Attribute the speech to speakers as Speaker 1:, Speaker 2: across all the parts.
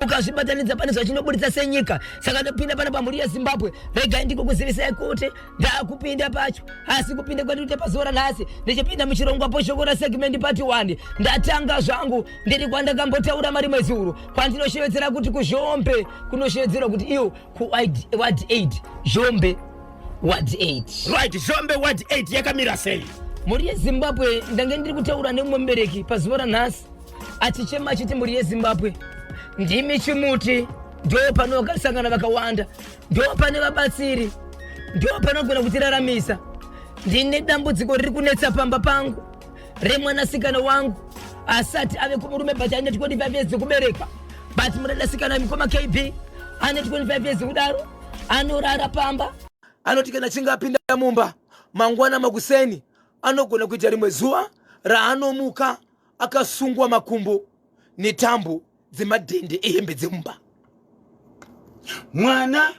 Speaker 1: Ukazvibatanidza pane zvachinoburitsa senyika. Saka ndopinda pana pamhuri yeZimbabwe, regai ndikukuzivisai kuti ndakupinda pacho. Asi kupinda kwandikuita pazuva ranhasi, ndichipinda muchirongwa poshoko segment part 1. Ndatanga zvangu ndiri kwandakambotaura marimwe zuro, kwandinoshevedzera kuti kuZhombe, kunoshevedzerwa kuti iyo kuward 8, Zhombe ward 8.
Speaker 2: Right, Zhombe ward 8 yakamira sei?
Speaker 1: Mhuri yeZimbabwe, ndange ndiri kutaura nemumwe mubereki pazuva ranhasi achichema achiti mhuri yeZimbabwe, ndimi chimuti, ndo panokasangana vakawanda, ndo pane vabatsiri, ndo panogona kutiraramisa. Ndine dambudziko riri kunetsa pamba pangu remwanasikana wangu asati ave kumurume, but ane 25 years dzekubereka. But muradasikana mukoma KB ane 25 years kudaro, anorara pamba. Anoti kana achinge apinda mumba mangwana makuseni, anogona kuita rimwe zuva raanomuka akasungwa makumbo netambo dzemadhende ehembe dzemumba.
Speaker 2: Mwana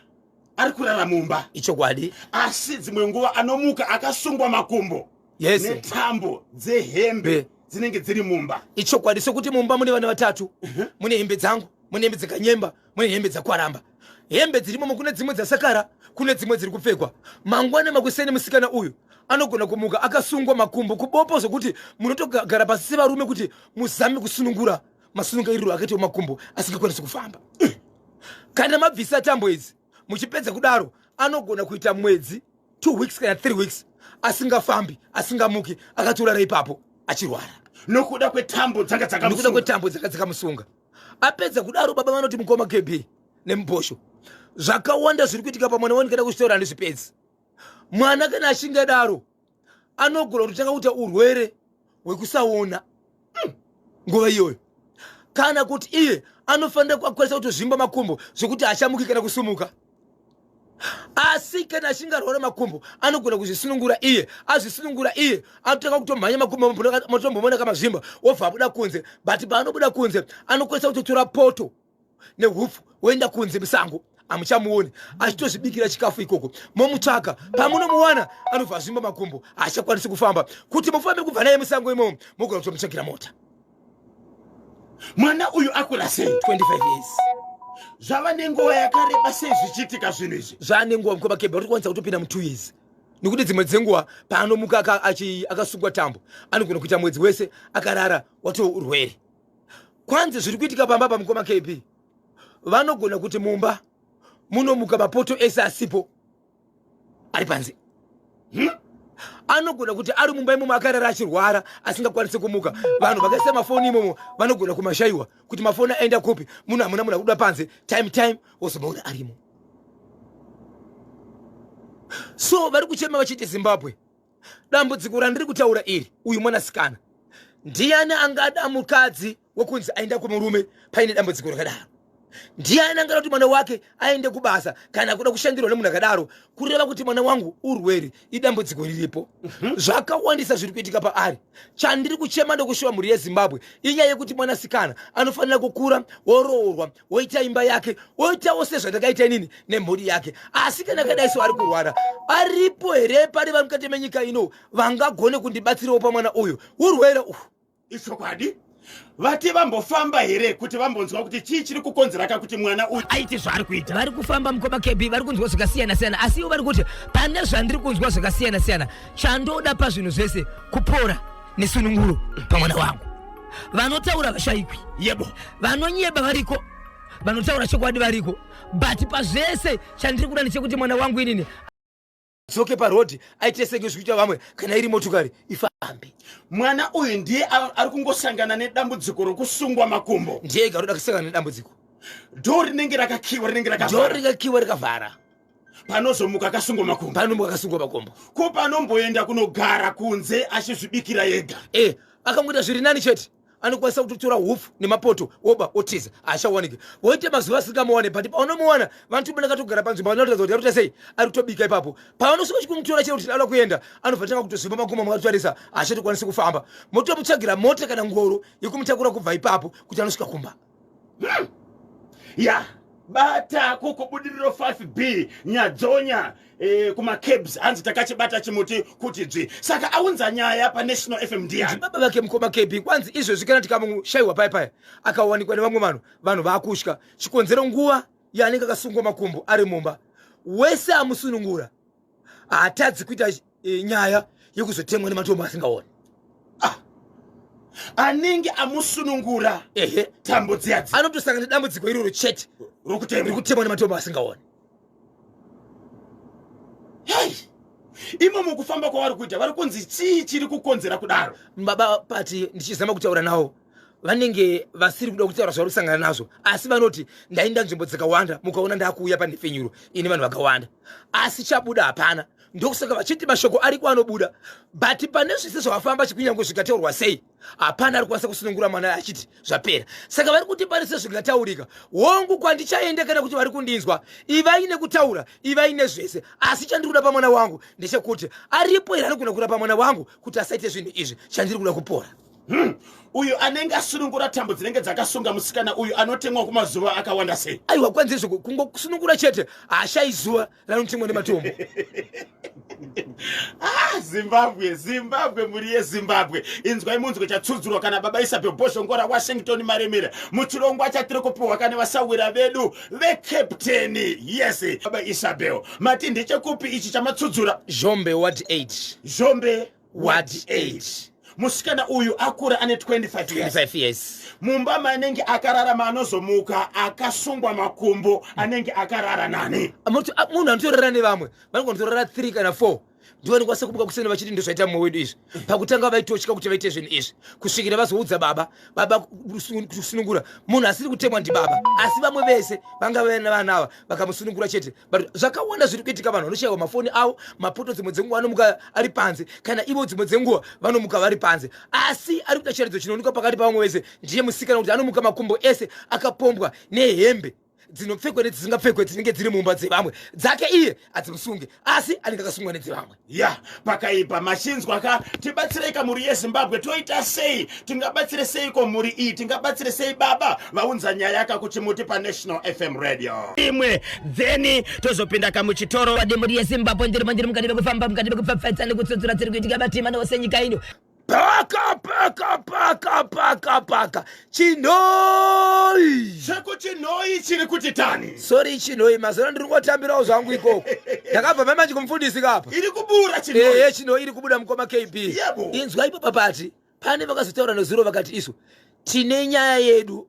Speaker 2: ari kurara mumba.
Speaker 1: Ichokwadi.
Speaker 2: Asi dzimwe nguva anomuka akasungwa makumbo netambo dzehembe dzinenge dziri mumba.
Speaker 1: Ichokwadi, sekuti mumba mune vana vatatu, mune hembe dzangu, mune hembe dzakanyemba, mune hembe dzakwaramba. Hembe dzirimomo kune dzimwe dzasakara, kune dzimwe dziri kupfekwa. Mangwana makuseni musikana uyu anogona kumuka akasungwa makumbo kubopo, zvokuti munotogara pasi sevarume kuti muzame kusunungura masunungairiro akaitawo makumbo asingakwanisi kufamba. Kana mabvisa tambo idzi, muchipedza kudaro, anogona kuita mwedzi, 2 weeks kana 3 weeks asingafambi, asingamuki, akatorara ipapo achirwara.
Speaker 2: Nokuda kwetambo dzanga
Speaker 1: Nokuda
Speaker 2: dzakamusunga.
Speaker 1: kwetambo dzanga dzakamusunga. Apedza kudaro, baba vanoti, mukoma KB nemubhosho, zvakawanda zviri kuitika pamwana wani, kana kuzvitaura handizvipedzi. Mwana kana achinge daro anogona kutotanga kuita urwere hwekusaona nguva iyoyo, kana kuti iye anofanira kukwanisa kutozvimba makumbo zvekuti hachamuki kana kusumuka. Asi kana achinge arwara makumbo, anogona kuzvisunungura iye. Azvisunungura iye, anotanga kutomhanya makumbo, motombomona kamazvimba, wobva abuda kunze. But paanobuda kunze, anokwanisa kutotora poto nehupfu, woenda kunze musango, hamuchamuoni, achitozvibikira chikafu ikoko. Momutsvaka, pamunomuwana anobva azvimba makumbo, haachakwanisi kufamba. Kuti mufambe kubva naye musango imomo, mogona kutomutsvakira mota.
Speaker 2: Mwana uyu akura sei?
Speaker 1: 25 years.
Speaker 2: Zvava nenguva yakareba sei zvichiitika zvinhu izvi?
Speaker 1: Zvane nguva, mukoma Kebha, uri kukwanisa kutopinda mu2 years, nekuti dzimwe dzenguva paanomuka akasungwa tambo, anogona kuita mwedzi wese akarara, watoo urwere. Kwanzi zviri kuitika pamba pamukoma KB, vanogona kuti mumba munomuka mapoto ese asipo, ari panze. Anogona kuti ari mumba imomo akarara achirwara, asingakwanisi kumuka. Vanhu vakaisa mafoni imomo vanogona kumashayiwa kuti mafoni aenda kupi. Munhu hamuna, munhu akuda panze, time time wozomaona arimo. So vari kuchema vachiti, Zimbabwe, dambudziko randiri kutaura iri, uyu mwanasikana ndiani angada mukadzi wekunzi aenda kumurume paine dambudziko rakadaro? Ndiani angada kuti mwana wake aende kubasa kana kuda kushandirwa nemunhu akadaro? Kureva kuti mwana wangu urwere, idambudziko riripo. Zvakawandisa zviri kuitika paari. Chandiri kuchema ndokushuva mhuri yeZimbabwe inyaya yekuti mwanasikana anofanira kukura, woroorwa, woita imba yake, woitawo sezvandakaita inini nemhuri yake. Asi kana akadai so ari kurwara, aripo here pane vari mukati menyika ino vangagone kundibatsirawo pamwana uyu urwere uhu?
Speaker 2: Ichokwadi, vati vambofamba here kuti vambonzwa kuti chii chiri kukonzeraka kuti mwana uyu aite zvaari kuita?
Speaker 1: Vari kufamba, mukoma KB, vari kunzwa zvakasiyana siyana. Asi ivo vari kuti pane zvandiri kunzwa zvakasiyana siyana, chandoda pazvinhu zvese kupora nesununguro pamwana wangu. Vanotaura vashayikwi.
Speaker 2: Yebo.
Speaker 1: Vanonyeba variko, vanotaura chokwadi variko, but pazvese chandiri kuda ndechekuti mwana wangu inini dzoke parodhi, aite senge zvikuita vamwe, kana iri motokari ifambe.
Speaker 2: Mwana uyu ndiye ari kungosangana nedambudziko rokusungwa makumbo?
Speaker 1: Ndiye ega roda kusangana nedambudziko.
Speaker 2: Dhoo rinenge rakakiwa, rinenge
Speaker 1: Dhoo
Speaker 2: rakavhara.
Speaker 1: Rikakiwa, rikavhara.
Speaker 2: Panozomuka akasungwa makumbo.
Speaker 1: Panomuka akasungwa makumbo.
Speaker 2: Ko panomboenda kunogara kunze achizvibikira ega?
Speaker 1: E, akangoita zviri nani chete, anokwanisa kutotora hupfu nemapoto, woba, otiza, haachawaniki. Woite mazuva asingamuwane, but paunomuwana, vanhu tobona katogara panzvimbo, vanoratidza kuti arikuita sei, ari kutobika ipapo. Pavanosvika chikumutora chero kuti anoda kuenda, anobva tanga kutozvimba makumbo makatarisa, haachatokwanisi kufamba. Motomutsvagira mota kana ngoro yekumutakura kubva ipapo kuti anosvika kumba.
Speaker 2: Ya. Bata kukubudiriro 5B Nyadzonya eh, kumacabs hanzi takachibata chimuti kuti dzvi. Saka aunza nyaya paNational FM ndiyani?
Speaker 1: Baba vake mukoma KB kwanzi izvezvi kana tikamushayiwa paya paya akawanikwa nevamwe vanhu vanhu vakutya chikonzero nguva yaanenge akasungwa makumbo ari mumba wese amusunungura haatadzi kuita e, nyaya yekuzotemwa nematombo asingaoni
Speaker 2: ah, anenge amusunungura
Speaker 1: ehe
Speaker 2: tambo dziya
Speaker 1: anotosangana nedambudziko iroro chete
Speaker 2: rokutemwa
Speaker 1: nematombo asingaoni
Speaker 2: hei imo mukufamba kwavari kuita vari kunzi chii chiri kukonzera kudaro
Speaker 1: baba pati ndichizama kutaura nawo vanenge vasiri kuda kutaura zvavari kusangana nazvo asi vanoti ndaenda nzvimbo dzakawanda mukaona ndakuuya panhepfenyuro ine vanhu vakawanda asi chabuda hapana ndokusaka vachiti mashoko ariko anobuda but pane zvese zvavafamba chikunyange zvikateurwa sei hapana ari kukwanisa kusunungura mwana achiti zvapera saka vari kuti pane se zvingataurika hongu kwandichaenda kana kuti vari kundinzwa ivai nekutaura ivai nezvese asi chandiri kuda pamwana wangu ndechekuti aripo here anogona kurapa mwana wangu kuti asaite zvinhu izvi chandiri kuda kupora
Speaker 2: Uyu anenge asunungura tambo dzinenge dzakasunga musikana uyu anotemwa kumazuva akawanda sei?
Speaker 1: Aiwa kwanzi izvo kungosunungura chete haashayi zuva ranotemwa nematombo.
Speaker 2: Ah, Zimbabwe, Zimbabwe, mhuri yeZimbabwe, inzwai munzwe chatsudzurwa kana baba Isabel Bhozhongora Washington Maremera muchirongwa chatiri kupiwa kane vasahwira vedu vecaptain. Yes, baba Isabel, mati ndechekupi ichi chamatsudzura?
Speaker 1: Zhombe Ward 8.
Speaker 2: Zhombe
Speaker 1: Ward 8.
Speaker 2: Musikana uyu akura ane 25 years.
Speaker 1: 25 years.
Speaker 2: Mumba maanenge akararama anozomuka akasungwa makumbo anenge akarara nani?
Speaker 1: Munhu anotorara nevamwe vanogona kutorara 3 kana 4 ndivanokwanisa kumuka kuseni vachiti ndozvaita mumwe wedu izvi. Pakutanga vaitotya kuti vaite zvinhu izvi kusvikira vazoudza baba, baba kusunungura munhu asiri kutemwa ndibaba, asi vamwe vese vanga vana vana ava vakamusunungura chete. But zvakawanda zviri kuitika, vanhu vanoshayiwa mafoni avo, mapoto dzimwe dzenguva anomuka ari panze, kana ivo dzimwe dzenguva vanomuka vari panze, asi ari kuita chiratidzo chinoonekwa pakati pavamwe vese ndiye musikana kuti anomuka makumbo ese akapombwa nehembe dzinopfekwa nedzisingapfekwe dzinenge dziri mumba dzevamwe, dzake iye hadzimusunge asi anenge akasungwa nedzevamwe.
Speaker 2: Ya, pakaipa machinzwa ka. Tibatsirei ka mhuri yeZimbabwe, toita sei? Tingabatsire seiko mhuri iyi? Tingabatsire sei baba vaunza nyaya ka kuchimuti paNational FM Radio imwe, then tozopinda kamuchitoro.
Speaker 1: Mhuri yeZimbabwe, ndiri mandiri mukati mekufamba, mukati mekupfapfaidza nekutsutsura dziri kuitika matima nose nyika ino. Paka paka paka paka paka Chinhoi
Speaker 2: chekuchinhoi chiri kuti tani.
Speaker 1: Sorry Chinhoi, mazuva ndiri kungotambirawo zvangu ikoko. Ndakabva mai manje kumufundisi kapa.
Speaker 2: Iri kubura Chinhoi.
Speaker 1: Ehe, Chinhoi iri kubuda mukoma KB.
Speaker 2: Yebo.
Speaker 1: Inzwa ipo papati pane vakazotaura nezuro vakati isu tine nyaya yedu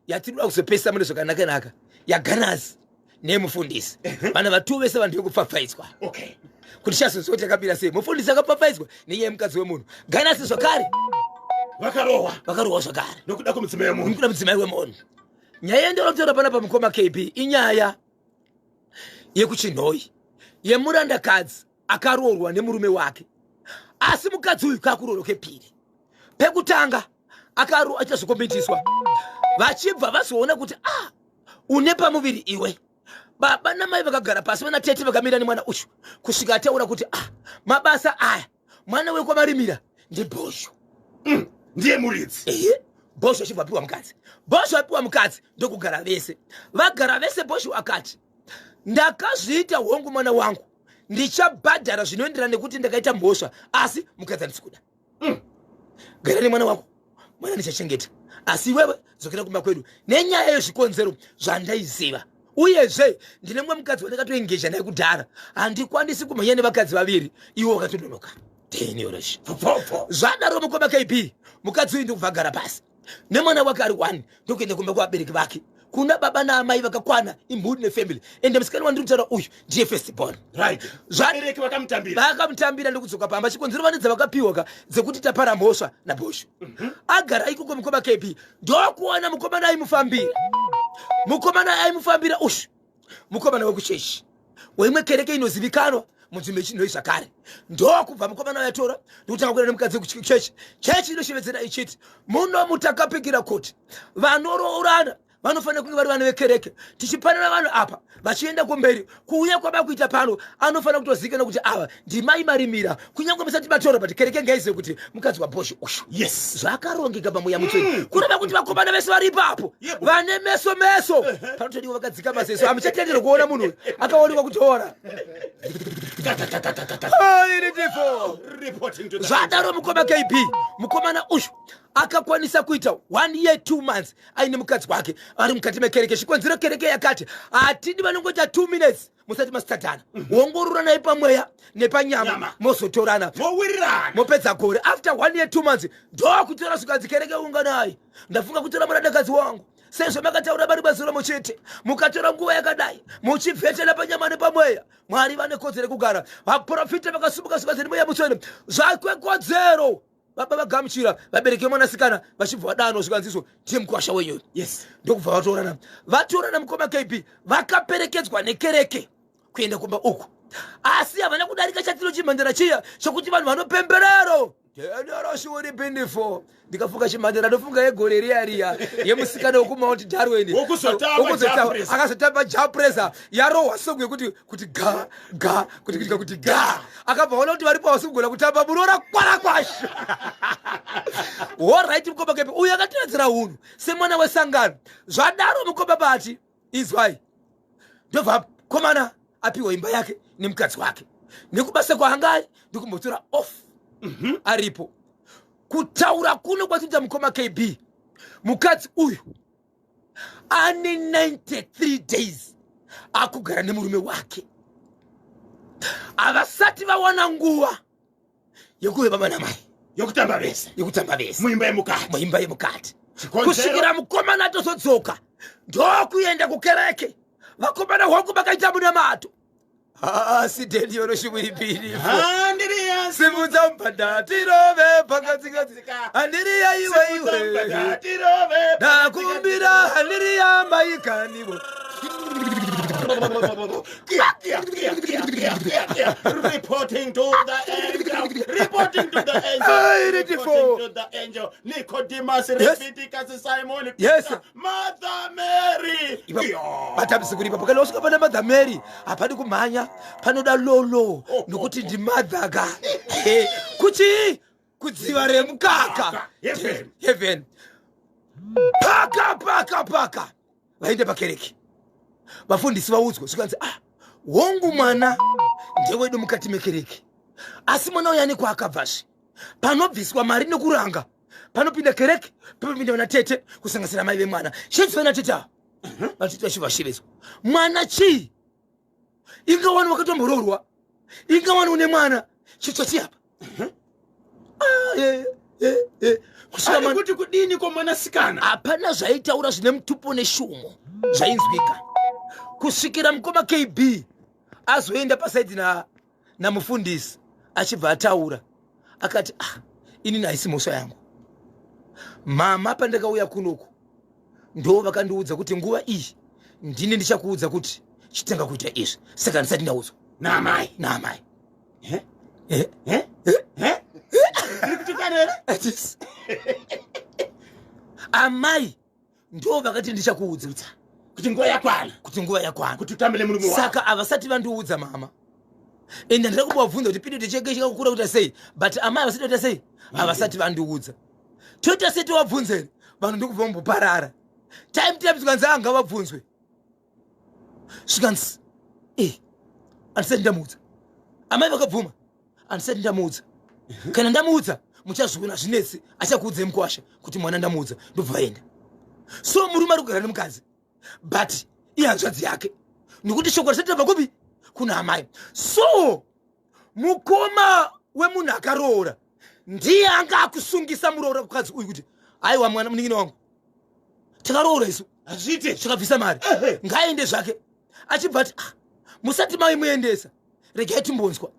Speaker 1: yatinoda kuzopesa mune zvakanaka-naka yaGanazi nemufundisi vana vatu vese vanhu vekupfapfaidzwa kuti chazonzwa kuti yakabira sei mufundisi akapfapfaidzwa nenyaya yemukadzi wemunhu Ganasi zvakare
Speaker 2: vakarohwa
Speaker 1: vakarohwa zvakare
Speaker 2: nokuda kwemudzimai wemunhu
Speaker 1: nokuda mudzimai wemunhu. Nyaya yandinotaura panapa mukoma KB inyaya yekuChinhoi yemurandakadzi akaroorwa nemurume wake, asi mukadzi uyu kakuroorwa kepiri. Pekutanga akaro aita zvekumitiswa, vachibva vazoona kuti ah, une pamuviri iwe. Baba namai vakagara pasi, vana tete vakamira nemwana uyu kusvika ataura kuti ah, mabasa aya mwana wekwamarimira ndibhosho.
Speaker 2: Ndiye muridzi.
Speaker 1: Ehe, Bhosho achibva apiwa mukadzi. Bhosho apiwa mukadzi ndokugara vese. Vagara vese, Bhosho akati ndakazviita hongu mwana wangu, ndichabhadhara zvinoenderana nekuti ndakaita mhosva, asi mukadzi handisi kuda. Gara nemwana wako, mwana ndichachengeta, asi iwewe dzokera kumba kwedu nenyaya yezvikonzero zvandaiziva. Uyezve ndine mumwe mukadzi wandakatoengeja naye kudhara, handikwanisi kumhanya nevakadzi vaviri, iwe wakatononoka. Tenioroshi zvadaro mukoma KB, mukadzi uyu ndokubva agara pasi nemwana wake ari one, ndokuenda kumba kwavabereki vake kuna baba naamai vakakwana imhuri nefamily. Ende musikana wandiri kutaura uyu ndiye first born.
Speaker 2: Vabereki vakamutambira.
Speaker 1: Vakamutambira ndokudzoka pamba. Chikonzero vane dzavakapiwa ka dzekuti tapara mhosva naBhosho. Agara ikoko mukoma KB, ndokuona mukomana aimufambira. Mukomana aimufambira ushu mukomana wekuchechi weimwe kereke inozivikanwa munzvimbo yechinhoi zvakare. Ndokubva mukomana wayatora ndokutanga kuenda nemukadzi wekuchechi. Chechi inoshevedzera ichiti muno mutakapikira kuti vanoroorana. Vanofanira kunge vari vana vekereke. Tichipanana vanhu apa vachienda kumberi, kuuya kwavakuita pano anofanira kutozivikanwa kuti ava ndimai Marimira, kunyange musati matora, but kereke ngaizive kuti mukadzi waBhosho uyu. Zvakarongeka pamweya mutsvene. Kureva kuti vakomana vese vari ipapo vane meso meso panotodiwa vakadzika maziso, hamuchatenderi kuona munhu uyu akaonekwa kutora.
Speaker 2: Reporting to the
Speaker 1: Zvadaro, mukoma KB, mukomana uyu akakwanisa kuita one year 2 months aine mukadzi wake ari mukati mekereke. Chikonzero, kereke yakati hatidi vanongoita 2 minutes musati masitatana. Wongororanai pamweya nepanyama,
Speaker 2: Nyama.
Speaker 1: mozotorana,
Speaker 2: Mowirirana.
Speaker 1: Mopedza gore. After one year 2 months ndokutora. Zvikanzi, "Kereke unganai, ndafunga kutora murandakadzi wangu sezvo makataura vari mazuro muchiti mukatora nguva yakadai muchivhetela panyama nepamweya, Mwari vane kodzero yekugara." Vaprofita vakasumuka, zvikanzi nemweya mutsvene zvakwekodzero. Baba vagamuchira, vabereki vemwanasikana vachibva vadano, zvikanzizvo, "Ndiye mukwasha wenyu." Ndokubva vatorana. Vatorana, mukoma KB, vakaperekedzwa nekereke kuenda kumba uku, asi havana kudarika chatiro chimhandara chiya chokuti vanhu vanopemberero tenderoshiuripindifo. Ndikafunga chimhandara ndofunga yegore riya riya yemusikana wekuMount Darwin.
Speaker 2: Wokuzotamba
Speaker 1: Wokuzotamba.
Speaker 2: Jah Prayzah.
Speaker 1: Akazotamba Jah Prayzah, yarohwa song yekuti kuti ga ga kuti kuti kuti ga. Akabva aona kuti varipo havasi kugona kutamba, muroora kwara kwasho. Alright, mukoma KB uyu akatevedzera unhu semwana wesangano. Zvadaro, mukoma bati izwai, ndobva komana apiwa imba yake nemukadzi wake nekubasa kwaanga ari, ndikumbotora off aripo. Kutaura kuno kwatinoita, mukoma KB, mukadzi uyu ane 93 days akugara nemurume wake. Havasati vawana nguva yekuve baba namai,
Speaker 2: yokutamba vese,
Speaker 1: yekutamba vese
Speaker 2: muimba yemukati.
Speaker 1: Muimba yemukati.
Speaker 2: Chikonzero?
Speaker 1: Kusvikira mukomana atozodzoka, ndokuenda kukereke. Vakomana hwangu vakaita munamato, asi deniyoroshiwiripiri.
Speaker 2: Handiriya.
Speaker 1: Simudza mupanda tirove pakatsikatsi, handiriya iwe iwe.
Speaker 2: Tirove.
Speaker 1: Ndakumbira, handiriya maikaniwo.
Speaker 2: Reporting to the angel. Reporting to the angel.
Speaker 1: Ay, ready
Speaker 2: Reporting to the angel. Nicodemus, Leviticus, Simon, Peter, Mother Mary.
Speaker 1: Vatamisi kuri ipapo, kana wasvika pana Mother Mary hapadi kumhanya, panoda lolo, nokuti ndimother ka. Kuchi kudziva remukaka.
Speaker 2: Heaven.
Speaker 1: Heaven. Paka paka paka vaende pakereke, vafundisi vaudzwa, zvikanzi, "Ah, hongu, mwana ndewedu mukati mekereke, asi mwana uyu ane kwaakabvazve. Panobviswa mari nekuranga panopinda kereke, panopinda vana tete, kusanganisira mai vemwana. Shedzwa natete ava." Vatete vachibva vashevedzwa. "Mwana chii? Ingawani wakatombororwa, ingawani une mwana, chitsva chiyapa?" Ah, eh. Kusvika
Speaker 2: Ari kuti kudini komwanasikana?
Speaker 1: Hapana zvaitaura zvine mutupo neshumo zvainzwika, kusvikira mukoma KB azoenda paside namufundisi, achibva ataura akati, "Ah, inini haisi mhosva yangu mama. Pandakauya kunoku ndo vakandiudza kuti nguva iyi ndini ndichakuudza kuti chitanga kuita izvi, saka ndisati ndaudzwa
Speaker 2: Naamai.
Speaker 1: naamai."
Speaker 2: Eh?
Speaker 1: Eh?
Speaker 2: Eh? Eh? Ndiri kutukana here?
Speaker 1: Yes. "Amai ndo vakati ndichakuudza
Speaker 2: kuti nguva yakwana,
Speaker 1: kuti nguva yakwana,
Speaker 2: kuti utambe nemurume wako.
Speaker 1: Saka havasati vandiudza mama, ende ndida kumbovabvunza kuti pindi cheke chikakukura kuita sei, but amai havasati vaita sei, havasati vandiudza. Toita sei? Tovabvunze here?" Vanhu ndikubva mumboparara time time. Zvikanzi angavabvunzwe, zvikanzi, "E, handisati ndamuudza." Amai vakabvuma, "Handisati ndamuudza. Kana ndamuudza muchazviona, zvinetsi, achakuudzai mukwasha kuti mwana ndamuudza." Ndobva vaenda. So murume ari kugara nemukadzi, but ihanzvadzi yake, nekuti shoko risati rabva kupi? Kuna amai. So mukoma wemunhu akaroora ndiye anga akusungisa muroora mukadzi uyu kuti, "Aiwa, mwana munin'ina wangu, takaroora isu,
Speaker 2: Hazviite.
Speaker 1: Tikabvisa mari, ngaende zvake." Achibva ati, "Ah, musati mai muendesa, regai timbonzwa."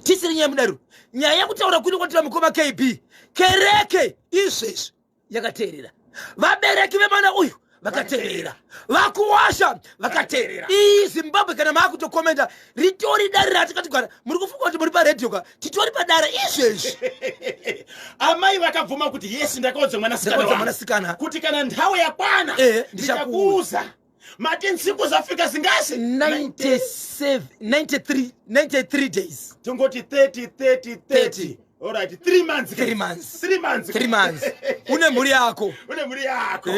Speaker 1: Tisiri nyaya mudariro, nyaya yekutaura kuno kwatira, mukoma KB, kereke izvezvi yakateerera. Vabereki vemwana uyu Vakateerera vakuwasha, vakateerera. Iyi Zimbabwe, kana maakutokomenda, ritori dare ratikati muri kufunga kuti muri paredhiyo ka, titori padare izvezvi.
Speaker 2: Amai vakabvuma kuti, "Yes, ndakaudza mwanasikana
Speaker 1: Ndakaudza
Speaker 2: wangu
Speaker 1: mwanasikana
Speaker 2: kuti kana nthawi yakwana
Speaker 1: ndichakuuza."
Speaker 2: Ndichakuuza. Mati ntsiku zafika zingasi?
Speaker 1: 97, 93, 93 days.
Speaker 2: Tongoti 30, 30, 30. Alright, 3 months.
Speaker 1: 3 months.
Speaker 2: 3 months.
Speaker 1: 3 months une mhuri yako.
Speaker 2: Une mhuri yako.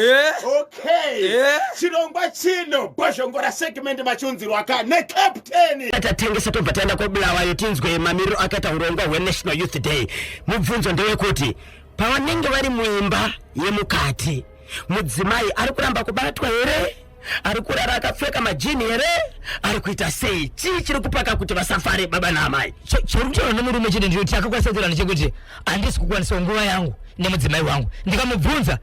Speaker 2: Okay. Chirongwa chino, Bhozhongora segment, machiunzirwa necaptain.
Speaker 3: Tatengesa, tobva taenda koBulawayo, tinzwe mamiriro akaita urongwa hweNational Youth Day. Mubvunzo ndewekuti pavanenge vari muimba yemukati, mudzimai ari kuramba kubatwa here? Ari kurara akapfeka majini here? Ari kuita sei? Chii chiri kupaka kuti vasafare baba naamai?
Speaker 1: Chiri kutaura nemurume chete ndinoti akakwanisa kutaura ndechekuti handisi kukwanisawo nguva yangu nemudzimai wangu. Ndikamubvunza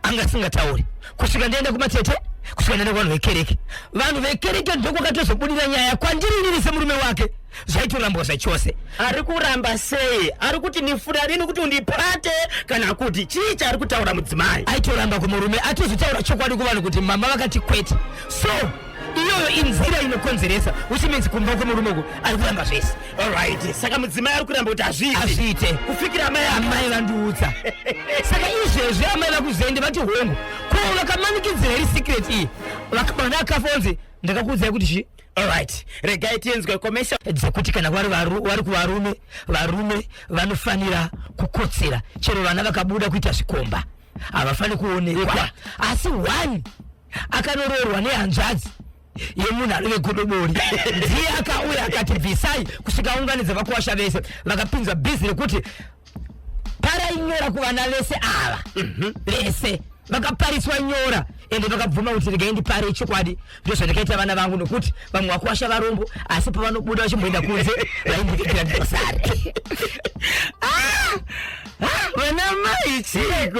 Speaker 1: anga asingatauri kusvika ndaenda kumatete, kusvika ndaenda kuvanhu vekereke. Vanhu vekereke ndokwakatozobudira nyaya kwandiri inini semurume wake. Zvaitorambwa zvachose.
Speaker 3: Ari kuramba sei? Ari kuti nifura rini kuti undipate, kana kuti chii chaari kutaura mudzimai?
Speaker 1: Aitoramba kumurume, atozotaura chokwadi kuvanhu kuti mama vakati kwete. So iyoyo inzira inokonzeresa, which means kumba kwemurume uku ari kuramba zvese.
Speaker 3: Alright, saka mudzimai ari kuramba kuti hazviiti
Speaker 1: Hazviite
Speaker 3: kufikira amai
Speaker 1: amai vandiudza. Saka izvezvi amai vakuzende vati hongu, ko vakamanikidzira iri secret iyi? Mwana akafa onzi ndakakuudzai kuti chi
Speaker 3: Alright, regai tinzwe commercial.
Speaker 1: Dzekuti kana vari kuvarume, varume vanofanira kukotsera chero vana vakabuda kuita zvikomba, havafani kuonekwa. Asi one akanoroorwa nehanzvadzi yemunhu anove godobori, ndiye akauya akati bvisai, kusvika aunganidza vakuwasha vese, vakapinza bhizi rekuti parai nyora kuvana vese ava. Vese vakapariswa nyora, ende vakabvuma kuti regai ndipare chokwadi, ndozvandakaita vana vangu, nokuti vamwe vakuwasha varombo, asi pavanobuda vachimboenda kunze vaindivikira ndosare.
Speaker 3: Vana mai chiko?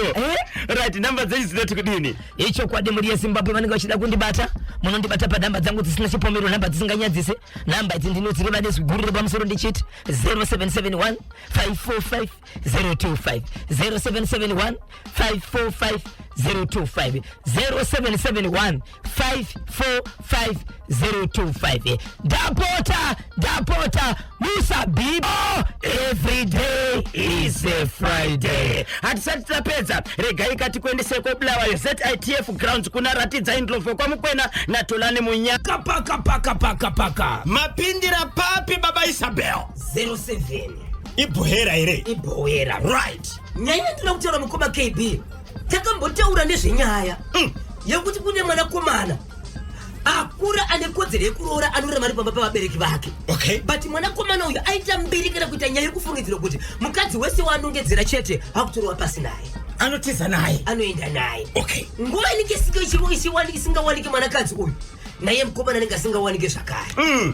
Speaker 3: Right, namba dzenyu dzinoti kudini?
Speaker 1: Ichokwadi, mhuri yeZimbabwe, vanenge vachida kundibata, munondibata panhamba dzangu dzisina chipomero, nhamba dzisinganyadzise. Nhamba idzi ndinodzireva nezwi guru repamusoro ndichiti 0771 545 025, 0771 545 025, 0771 545 025. Ndapota, ndapota, musabibo, every day is a Friday.
Speaker 3: Hatisati tapedza, regai katikuendese koBulawayo, ZITF grounds, kuna Ratidzai Ndlovu kwaMukwena naTolani Munya.
Speaker 1: Paka paka paka paka.
Speaker 3: Mapindira papi, baba Isabel?
Speaker 1: 07.
Speaker 3: Ibhohera here?
Speaker 1: Ibhowera.
Speaker 3: Right.
Speaker 1: Nyaya yandinoda kutaura, mukoma KB, takambotaura nezvenyaya yekuti kune mwanakomana akura ane kodzero yekuroora, anorarama ari pamba pavabereki vake. But mwanakomana uyu aita mbiri kana kuita nyaya yekufungidzira kuti mukadzi wese waanongedzera chete akutorwa pasi naye.
Speaker 3: Anotiza naye.
Speaker 1: Anoenda naye. Nguva inenge isingawaniki mwanakadzi uyu, naye mukomana anenge asingawaniki zvakare.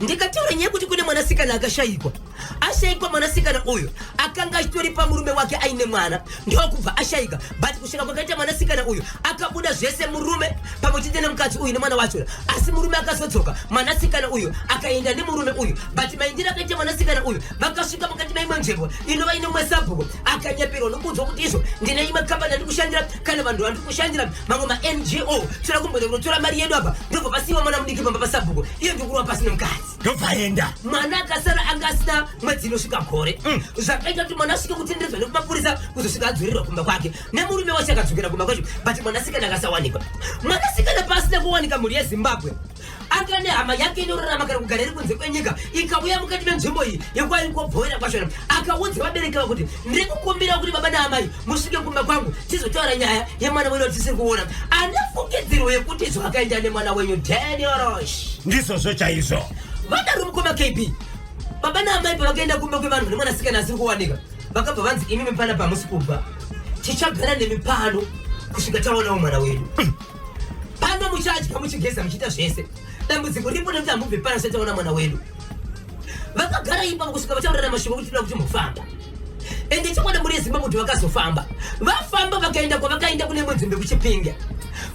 Speaker 1: Ndikataura nyaya yekuti kune mwanasikana akashayikwa. Ashayikwa mwanasikana uyu akanga achitori pamurume wake aine mwana, ndokubva ashayika. But kusvika kwakaita mwanasikana uyu, akabuda zvese murume pamwe chete nemukadzi uyu nemwana wacho. Asi murume akazodzoka, mwanasikana uyu akaenda nemurume uyu. But maindiro akaita mwanasikana uyu, vakasvika mukati meimwe nzvimbo inova ine mumwe sabhuku, akanyeperwa nokuudzwa kuti izvo ndine imwe kambani yandiri kushandira, kana vanhu vandiri kushandira, mamwe maNGO, toda kumboenda kunotora mari yedu apa. Ndobva pasiiwa mwana mudiki pamba pasabhuku, iye ndokurwa pasi nemukadzi.
Speaker 3: Ndobva aenda.
Speaker 1: Mwana akasara anga asina mwedzi inosvika gore. Zvakaita kuti mwana asvike kutenderedzwa nekumapurisa, kuzosvika adzorerwa kumba kwake nemurume wacho, akadzokera kumba kwacho. But mwanasikana akasawanikwa. Mwanasikana paasina kuwanika, mhuri yeZimbabwe, anga nehama yake inorarama kana kugara iri kunze kwenyika, ikauya mukati menzvimbo iyi yekwairi kobhoera kwachona, akaudza vabereki vavo kuti ndiri kukumbira kuti baba naamai musvike kumba kwangu tizotaura nyaya yemwana wedu watisiri kuona. Ane fungidziro yekuti izvo akaenda nemwana wenyu Daniel Rosh.
Speaker 3: Ndizvozvo chaizvo.
Speaker 1: Vadaro, mukoma KB, baba naamai pavakaenda kumba kwevanhu nemwanasikana asiri kuwanika, vakabva vanzi, "Imimi pana pamusi kubva, tichagara nemi pano kusvika taonawo mwana wedu. Pano muchadya, muchigeza, muchiita zvese. Dambudziko ripo nekuti hamubve pano sati taona mwana wedu." Vakagara ipapo kusvika vataurana mashoko kuti tinoda kuti mufamba. Ende chokwadi, mhuri yeZimbabwe, kuti vakazofamba, vafamba vakaenda kwavakaenda kune imwe nzvimbo yekuChipinge.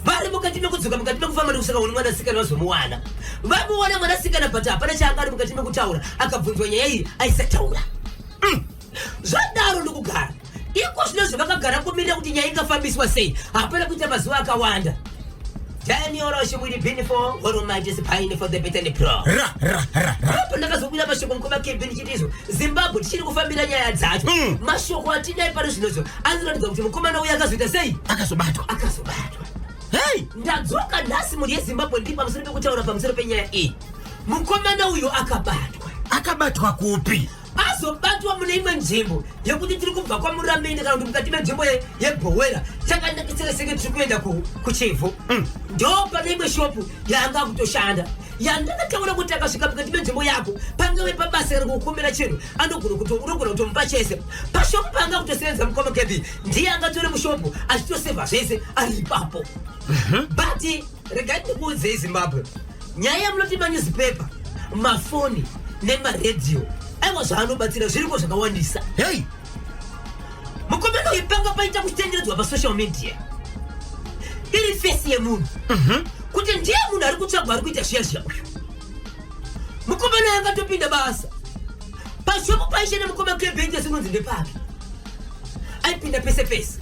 Speaker 1: Vari mukati mekudzoka, mukati mekufamba, nekusvika kune mwanasikana, vazomuwana. Vamuwana mwanasikana, but hapana chaanga ari mukati mekutaura. Akabvunzwa nyaya iyi aisataura. Zvadaro ndokugara.
Speaker 4: Iko zvino zvavakagara kumirira kuti nyaya ingafambiswa sei, hapana kuita mazuva akawanda. Daniel Roshimwiri Binifo, Almighty Spine for the Better Pro.
Speaker 3: Ra ra ra ra.
Speaker 4: Apo ndakazobuda mashoko mukoma KB ndichiti izvo Zimbabwe tichiri kufambira nyaya dzacho. Mashoko atinaye pari zvinozvo anoratidza kuti mukomana uyu akazoita sei?
Speaker 3: Akazobatwa.
Speaker 4: Akazobatwa.
Speaker 3: Hey!
Speaker 4: Ndadzoka nhasi mhuri yeZimbabwe ndiri pamusoro pekutaura pamusoro penyaya iyi. Mukomana uyu akabatwa.
Speaker 3: Akabatwa kupi?
Speaker 4: Azobatwa mune imwe nzvimbo yekuti tiri kubva kwaMuramende kana kuti mukati menzvimbo yeBhowera takanakisira tiri kuenda kuChivhu. Ndo pane imwe shopu yaanga akutoshanda yandakataura kuti akasvika mukati menzvimbo yako pangave pabasa kana kukumbira chinhu unogona kutomupa chese. Pashopu paanga akutosevenza mukoma KB ndiye angatore mushopu achitosevha zvese ari ipapo. But regai ndikuudzei Zimbabwe, nyaya yamunoti manewspaper, mafoni nemaredhiyo aiwa zvaanobatsira zviriko zvakawandisa.
Speaker 3: Hey!
Speaker 4: Mukomana uyu panga paita kutenderedzwa pasocial media iri fesi yemunhu kuti ndiye munhu ari kutsvagwa ari kuita zviya zviya uyu. Mukomana uyu akatopinda basa pashopu paishanda mukoma KB sekunonzi ndepake, aipinda pese pese.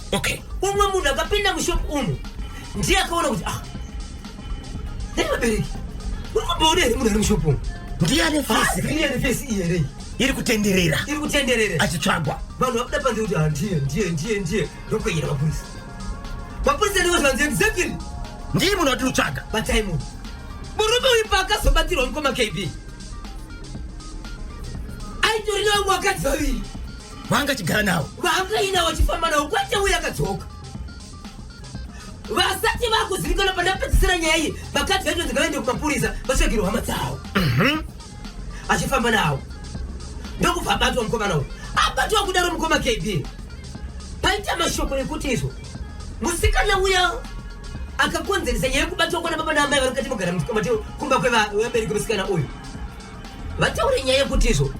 Speaker 4: Umwe munhu akapinda mushopu umu ndiye akaona kuti dai vabereki uri kumboona here munhu ari mushopu umu?
Speaker 3: Ndiye ane fesi.
Speaker 4: Ndiye ane fesi iyi here?
Speaker 3: Iri kutenderera.
Speaker 4: Iri kutenderera.
Speaker 3: Achitsvagwa.
Speaker 4: Vanhu vabuda panze kuti ndiye, ndiye, ndiye, ndiye. Ndokuenda mapurisa. Mapurisa ndiwo zvanzi exactly.
Speaker 3: Ndiye munhu watiri kutsvaga.
Speaker 4: Batai munhu. Murume uyu paakazobatirwa mukoma KB. Aitori nevamwe vakadzi vaviri.
Speaker 3: Vanga achigara navo.
Speaker 4: Vanga ainawo achifamba navo kwete uye akadzoka. Vasati vakuzivikanwa pandapedzisira nyaya iyi, vakadzi vaitonzi ngavaende kumapurisa vatsvagirwe hama dzavo. Achifamba navo. Ndokubva abatwa mukomana uyu. Abatwa kudaro mukoma KB. Paita mashoko ekuti izvo musikana uya akakonzeresa nyaya yekubatwa kwana baba naamai vari mukati mogara kumba kwevabereki vemusikana uyu. Vataure nyaya yekuti izvo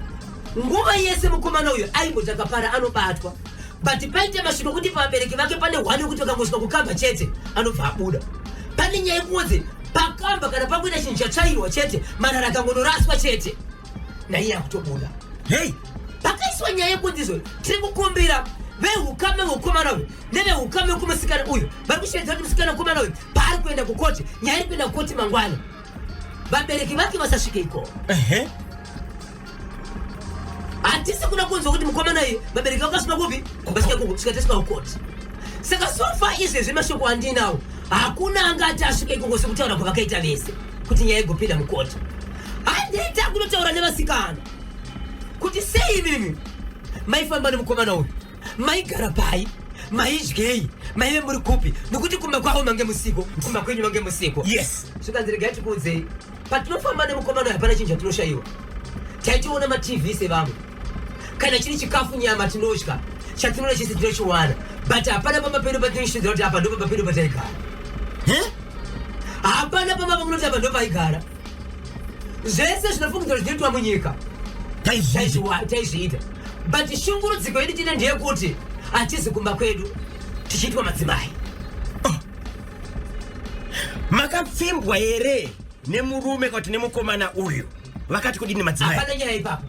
Speaker 4: nguva yese mukomana uyu aimboti akapara anobatwa, but paita mashoko ekuti pavabereki vake pane hwani yekuti vakangosvika kukamba chete anobva abuda. Pane nyaya yekunzi pakamba kana pakuita chinhu chatsvairwa chete, marara akangonoraswa chete naiye akutobuda.
Speaker 3: Hey!
Speaker 4: Pakaiswa nyaya yekunzi izvo tiri kukumbira vehukama hwemukomana uyu nevehukama hwekumusikana uyu vari kushevedza kuti musikana mukomana uyu paari kuenda kukoti, nyaya iri kuenda kukoti mangwana, vabereki vake vasasvike ikoko. Hatisi kuda kunzwa kuti mukomana uyu vabereki vakasvika kupi, vasvika kupi, kusvika tasvika kukoti. Saka so far izvezvi mashoko andinawo hakuna angati asvike ikoko sekutaura kwavakaita vese kuti nyaya igopinda mukoti. Handei takunotaura nevasikana kuti sei imimi maifamba nemukomana uyu, maigara pai, maidyei, maive muri kupi, nekuti kumba kwavo mange musiko, kumba kwenyu mange musiko. Zvikanzi regai tikuudzei, patinofamba nemukomana uyu hapana chinhu chatinoshayiwa. Taitoona maTV sevamwe, kana chiri chikafu nyama tinodya, chatinoda chese tinochiwana, but hapana pamba pedu patinoshidzira kuti apa ndo pamba pedu pataigara. Hapana pamba pamunoti apa ndo paigara. Zvese zvinofungidzirwa zvinoitwa munyika taizviita, but shungurudziko yedu tine ndeyekuti hatizi kumba kwedu tichiitwa madzimai.
Speaker 3: Oh. Makapfimbwa here nemurume kana kuti nemukomana uyu? Vakati kudini madzimai?
Speaker 4: Hapana nyaya ipapo,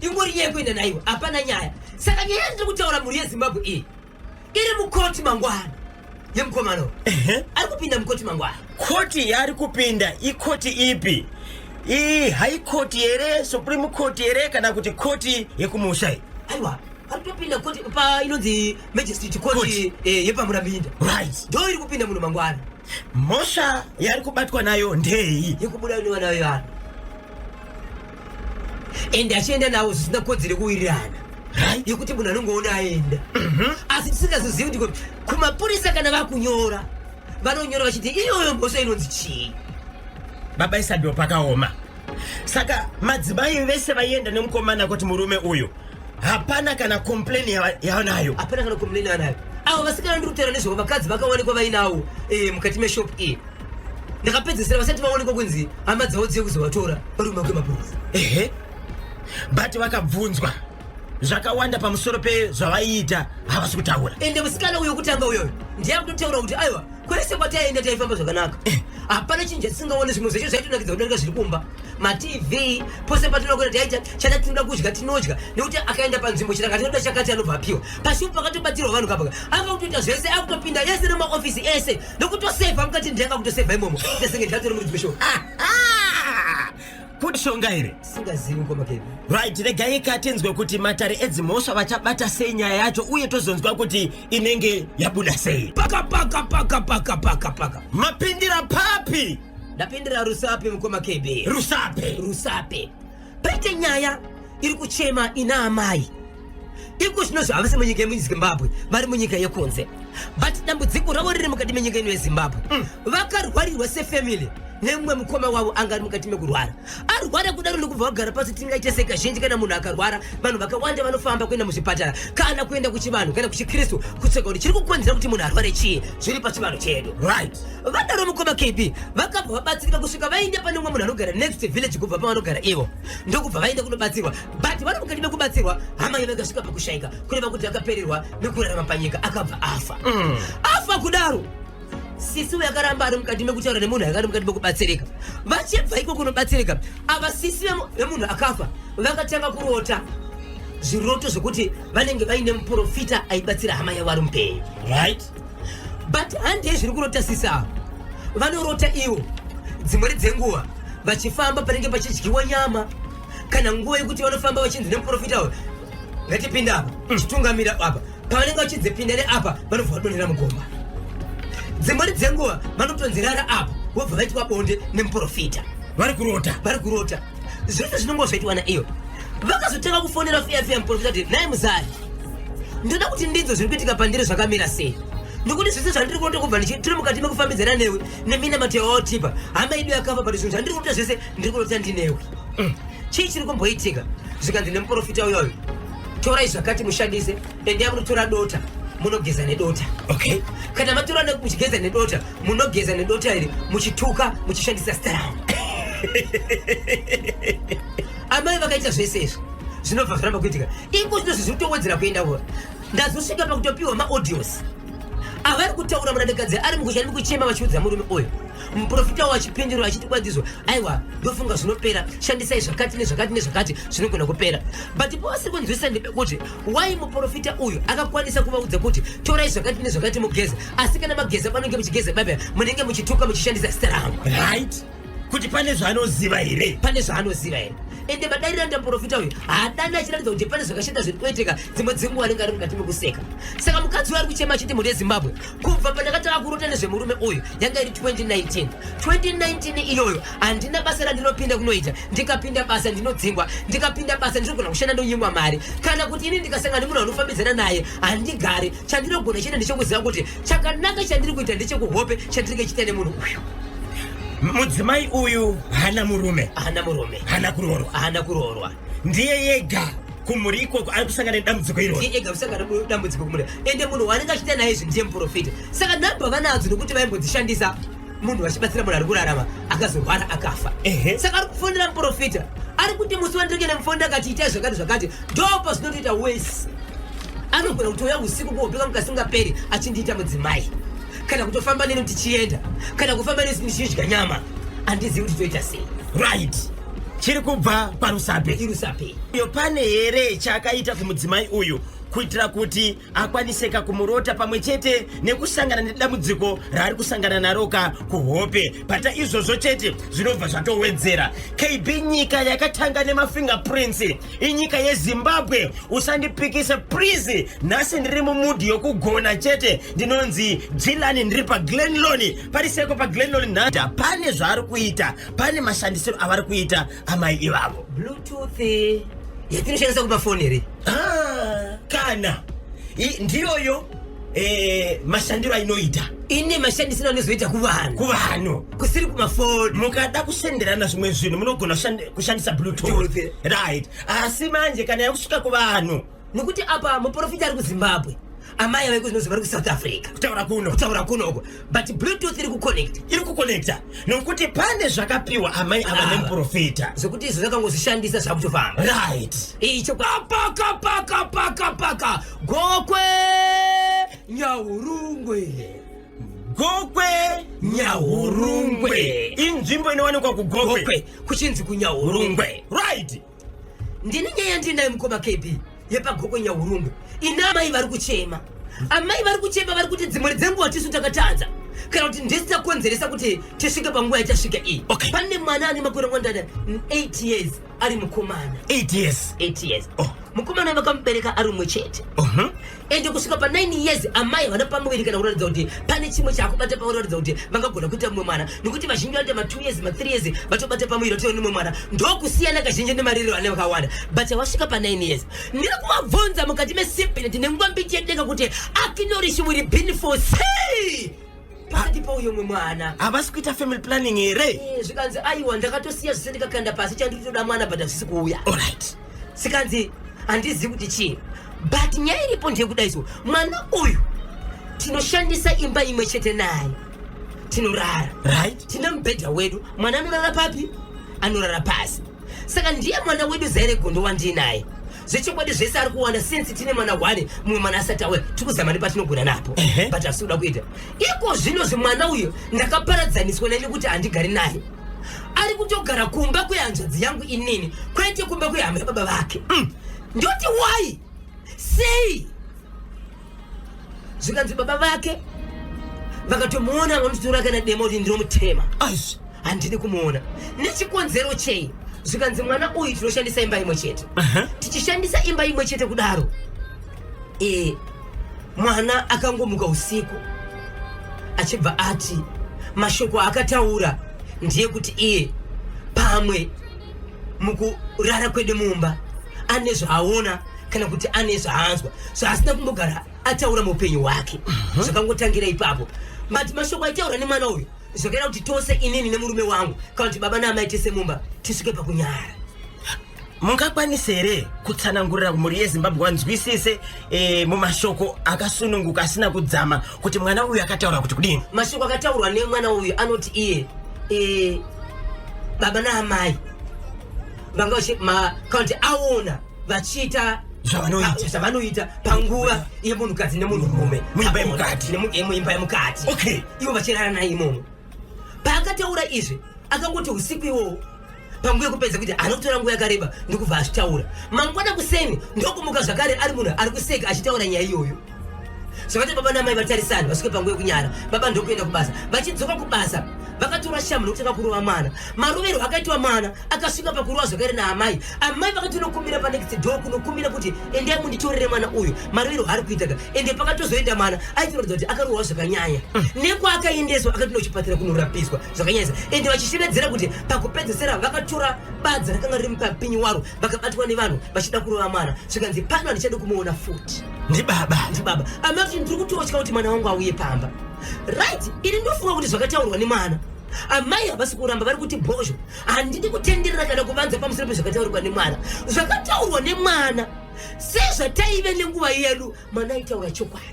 Speaker 4: ingori nyaya yekuenda naiwo, hapana nyaya. Saka nyaya yandiri kutaura mhuri yeZimbabwe iyi iri mukoti mangwana yemukomana uyu. Ari kupinda mukoti mangwana.
Speaker 3: Koti yaari kupinda ikoti ipi? High court here, Supreme Court here, kana kuti koti yekumusha iyi?
Speaker 4: Aiwa, ari kutopinda koti pa inonzi Magistrate Court,
Speaker 3: Court.
Speaker 4: yepaMurambinda. Ndo iri kupinda munhu mangwana.
Speaker 3: Mhosva yaari kubatwa nayo ndei?
Speaker 4: Yekubuda nevana vevanhu. Ende achienda navo zvisina kodzero yekuwirirana. Yekuti munhu anongoona aenda. Asi tisingazozivi kuti kumapurisa kana vakunyora, vanonyora vachiti iyoyo mhosva inonzi chii?
Speaker 3: Baba Isabel pakaoma. Saka madzimai vese vaienda nemukomana kuti murume uyu hapana kana complain yavanayo.
Speaker 4: Hapana kana complain yavanayo. Avo vasikana ndiri kutaura nezvavo vakadzi vakawanikwa vainawo mukati meshop iyi. Ndakapedzisira vasati vaonekwa kunzi hama dzavo dziye kuzovatora vari kumba kwemapurisa.
Speaker 3: But vakabvunzwa zvakawanda pamusoro pezvavaiita havasi kutaura.
Speaker 4: Ende musikana uyo kutanga uyoyo ndiye akutotaura kuti aiwa kwese kwataienda taifamba zvakanaka. Hapana chinhu chatisingaoni, zvimwe zvacho zvaitonakidza kudarika zviri kumba. matv pose patinoda kuenda taita chada tinoda kudya tinodya nekuti akaenda panzvimbo chiranga tinoda chakati anobva apiwa pashupu pakatobatirwa vanhu kapaka anga kutoita zvese akutopinda yese nemaofisi ese nokutosevha mukati ndianga kutosevha imomo ndasenge ndatori muridzi weshow
Speaker 3: Kushonga here?
Speaker 4: Singazivi mukoma Kevin.
Speaker 3: Right, regai ka tinzwe kuti matare edzimhosva vachabata sei nyaya yacho uye tozonzwa kuti inenge yabuda sei.
Speaker 1: Paka paka paka paka paka paka.
Speaker 3: Mapindira papi?
Speaker 4: Ndapindira Rusape mukoma KB.
Speaker 3: Rusape.
Speaker 4: Rusape. Paite nyaya iri kuchema ina amai. Iko zvino zvavasi munyika yemuZimbabwe vari munyika yekunze. But dambudziko ravo riri mukati menyika ino yeZimbabwe. Vakarwarirwa sefamily nemumwe mukoma wavo anga ari mukati mekurwara. Arwara kudaro ndokubva vagara pasi tingaite sei kazhinji kana munhu akarwara vanhu vakawanda vanofamba kuenda muzvipatara kana kuenda kuchivanhu kana kuchikristu kutsvaka kuti chiri kukonzera kuti munhu arware chii zviri pachivanhu chedu.
Speaker 3: Right.
Speaker 4: Vadaro mukoma KB vakabva vabatsirika kusvika vaenda pane umwe munhu anogara next village kubva pavanogara ivo ndokubva vaenda kunobatsirwa but vari mukati mekubatsirwa hama yavo ikasvika pakushaika kureva kuti akapererwa nekurarama panyika akabva afa. Afa kudaro sisi uyo akaramba ari mukati mekutaura nemunhu anga ari mukati mekubatsirika vachibva iko kunobatsirika ava sisi vemunhu akafa vakatanga kurota zviroto zvekuti vanenge vaine muprofita aibatsira hama yavo ari mupenyu.
Speaker 3: Right.
Speaker 4: But handei zviri kurota sisi ava vanorota ivo dzimweni dzenguva vachifamba panenge pachidyiwa nyama kana nguva yekuti vanofamba vachinzi nemuprofita uyu ngatipinda apa chitungamira apa pavanenge vachinzi pinda neapa vanobva vadonhera mugomba dzimweni dzenguva vanotonzi rara apa vobva vaitwa bonde nemuprofita
Speaker 3: vari kurota
Speaker 4: vari kurota zvese zvinongo zvaitwa naiyo vakazotanga kufonera fiya fiya muprofita kuti nhai muzari ndoda kuti ndinzwe zviri kuitika pandiri zvakamira sei nekuti zvese zvandiri kurota kubva tiri mukati mekufambidzana newe neminamato yawautipa hama yedu yakafa but zvinhu zvandiri kurota zvese ndiri kurota ndinewe. Chii chiri kumboitika? Zvikanzi nemuprofita uyoyo, torai zvakati mushandise, endai munotora dota munogeza nedota.
Speaker 3: Okay.
Speaker 4: Kana matora muchigeza nedota, munogeza nedota iri muchituka muchishandisa zita rangu. Amai vakaita zvese izvi zvinobva zvaramba kuitika. Iko zvino zviri kutowedzera kuenda kuva. Ndazosvika pakutopiwa maaudios avari kutaura murandakadzi ari mukushanda kuchema vachiudza murume uyu. Muprofita wachipindura achiti kwandizvo, aiwa ndofunga zvinopera, shandisai zvakati nezvakati nezvakati zvinogona kupera. But pavasiri kunzwisisa ndepekuti why muprofita uyu akakwanisa kuvaudza kuti torai zvakati nezvakati mugeze, asi kana mageza panenge muchigeza baba munenge muchituka muchishandisa zita rangu.
Speaker 3: Right. Kuti pane zvaanoziva here?
Speaker 4: Pane zvaanoziva here? Ende madariro anoita muprofita uyu haadani achiratidza kuti pane zvakashata zviri kuitika, dzimwe dzenguva anenge ari mukati mekuseka. Saka mukadzi uyu ari kuchema achiti mhuri yeZimbabwe, kubva pandakatanga kurota nezvemurume uyu yanga iri 2019 2019 iyoyo handina basa randinopinda kunoita, ndikapinda basa ndinodzingwa, ndikapinda basa ndinogona kushanda ndonyimwa mari, kana kuti ini ndikasangana nemunhu anofambidzana naye handigari. Chandinogona chete ndechekuziva kuti chakanaka chandiri kuita ndechekuhope chandinenge chiita nemunhu uyu.
Speaker 3: Mudzimai uyu haana murume,
Speaker 4: haana murume,
Speaker 3: haana kuroorwa,
Speaker 4: haana kuroorwa,
Speaker 3: ndiye yega kumhuri ikoko ari kusangana nedambudziko iroro,
Speaker 4: ndiye ega kusangana nedambudziko kumhuri. Ende munhu waanenge achiita naye izvi ndiye muprofita. Saka nhamba vanadzo nokuti vaimbodzishandisa munhu vachibatsira munhu ari kurarama akazorwara akafa. Saka ari kufonera muprofita, ari kuti musi wandinenge ndamufonera akati itai zvakati zvakati, ndopa zvinotoita wese. Anogona kutouya usiku kuhope kangu kasingaperi achindiita mudzimai, kana kutofamba neni tichienda, kana kufamba neni ndichidya nyama, handizivi kuti toita sei.
Speaker 3: Right. Chiri kubva paRusape.
Speaker 4: IRusape.
Speaker 3: Iyo pane here chaakaita kumudzimai uyu kuitira kuti akwaniseka kumurota pamwe chete nekusangana nedambudziko raari kusangana naroka kuhope? Pata izvozvo chete zvinobva zvatowedzera. KB nyika yakatanga nemafingerprints inyika yeZimbabwe. Usandipikise please, nhasi ndiri mumudhi yokugona chete. Ndinonzi Jilani, ndiri paGlenlon, pariseko paGlenlon. Nhata pane zvaari kuita, pane mashandisiro avari kuita amai ivavo.
Speaker 4: Bluetooth yatinoshandisa kumafoni here?
Speaker 3: Kana ndiyoyo mashandiro ainoita.
Speaker 4: Ine mashandisiro anozoita kuvanhu.
Speaker 3: Kuvanhu.
Speaker 4: Kusiri kumafoni.
Speaker 3: Mukada kusenderana zvimwe zvinhu munogona kushandisa Bluetooth.
Speaker 4: Bluetooth.
Speaker 3: Right. Asi manje kana yakusvika kuvanhu.
Speaker 4: Nekuti apa muprofita ari kuZimbabwe, amai ave kuzinonzi vari kuSouth Africa.
Speaker 3: Kutaura kuno.
Speaker 4: Kutaura kuno uko. But Bluetooth iri kuconnect.
Speaker 3: Iri kuconnecta. Nokuti pane zvakapiwa amai ava nemuprofita.
Speaker 4: Zvekuti izvo zvakangozvishandisa zvakutofamba.
Speaker 3: Right.
Speaker 4: Icho paka paka paka paka Gokwe Nyahurungwe.
Speaker 3: Gokwe Nyahurungwe. Inzvimbo inowanikwa kuGokwe.
Speaker 4: Gokwe kuchinzi kuNyahurungwe.
Speaker 3: Right.
Speaker 4: Ndine nyaya yandinayo mukoma KB yepaGokwe Nyahurungwe ine amai vari kuchema. Amai vari kuchema vari kuti dzimwe dzenguva tisu takatadza kana kuti ndisu takonzeresa kuti tisvike panguva yatasvika iyi.
Speaker 3: Okay.
Speaker 4: Pane mwana ane makore ngwandana 8 years ari mukomana.
Speaker 3: 8 years.
Speaker 4: 8 years.
Speaker 3: Oh.
Speaker 4: Mukomana vakamubereka ari mumwe chete. Ende kusvika pa 9 years amai havana pamuviri kana kuratidza kuti pane chimwe chaakubata pakuratidza kuti vangagona kuita mumwe mwana, nekuti vazhinji vanoita ma 2 years, ma 3 years vatobata pamuviri vatova nemumwe mwana. Ndokusiyana kazhinji nemariro ane vakawanda, but wasvika pa 9 years ndiri kuvabvunza mukati mesibhinet nenguva mbiti yedenga kuti acknowledge will been for sei pakati pauyo mumwe mwana.
Speaker 3: Havasi kuita family planning here?
Speaker 4: Zvikanzi aiwa, ndakatosiya zvese ndikakanda pasi, chandiri mwana but hazvisi kuuya.
Speaker 3: Alright.
Speaker 4: Sikanzi handizivi kuti chii, but nyaya iripo ndeyekudai so mwana uyu tinoshandisa imba imwe chete naye, tinorara tine mubhedha wedu. Mwana anorara papi? Anorara pasi. Saka ndiye mwana wedu zaire gondo wandiinaye. Zvechokwadi zvese ari kuwana since tine mwana one, mumwe mwana asati auya, tiri kuzama nepatinogona napo, but hasi kuda kuita iko zvino zvimwana uyu ndakaparadzaniswa naye nekuti handigari naye, ari kutogara kumba kwehanzvadzi yangu inini, kwete kumba kwehama yababa vake. Ndoti why, sei? Zvikanzi baba vake vakatomuona vanotitora kana demo kuti ndinomutema.
Speaker 3: Aish.
Speaker 4: Handidi kumuona. Nechikonzero chei? Zvikanzi mwana uyu tinoshandisa imba imwe chete. Tichishandisa imba imwe chete kudaro, mwana akangomuka usiku achibva ati mashoko akataura ndeyekuti iye pamwe mukurara kwedu mumba ane zvaaona kana kuti ane zvaanzwa zvaasina kumbogara ataura muupenyu hwake. Zvakangotangira ipapo, but mashoko aitaura nemwana uyu zvakaita kuti tose, inini nemurume wangu, kana kuti baba naamai tese mumba, tisvike pakunyara.
Speaker 3: Mungakwanisa here kutsanangurira mhuri yeZimbabwe wanzwisise mumashoko akasununguka asina kudzama kuti mwana uyu akataura kuti kudini?
Speaker 4: Mashoko akataurwa nemwana uyu anoti iye baba naamai vanga kana kuti aona vachiita
Speaker 3: Zvavanoita.
Speaker 4: Zvavanoita panguva yemunhukadzi nemunhurume.
Speaker 3: Muimba yemukati.
Speaker 4: Muimba yemukati. Ivo vachirara naye imomo. Paakataura izvi akangoti usiku iwowo panguva yekupedza kuti haana kutora nguva yakareba ndokubva azvitaura. Mangwana kuseni ndokumuka zvakare ari munhu ari kuseka achitaura nyaya iyoyo. Zvakati baba namai vatarisana vasvike panguva yekunyara. Baba ndokuenda kubasa. Vachidzoka kubasa vakatora shamu nokutanga kurova mwana. Maroverwo akaitwa mwana akasvika pakurova zvakare naamai. Amai vakati unokumbira panext door kunokumbira kuti endai munditorere mwana uyu maroverwo ari kuitaka. Ende pakatozoenda mwana aitoratidza kuti akarohwa zvakanyanya. Nekwaakaendeswa akati nochipatara kunorapiswa zvakanyanyisa. Ende vachishevedzera kuti pakupedzesera vakatora badza rakanga riri mupapinyi waro, vakabatwa nevanhu vachida kurova mwana. Zvikanzi pano handichadi kumuona futi.
Speaker 3: Ndibaba.
Speaker 4: Ndibaba. Amai kuti ndiri kutotya kuti mwana wangu auye pamba. Right, ini ndofunga kuti zvakataurwa nemwana, amai havasi kuramba, vari kuti bhozho handidi kutenderera kana kuvanza pamusoro pezvakataurwa nemwana. Zvakataurwa nemwana, sezvataive nenguva yedu, mwana aitaura chokwadi.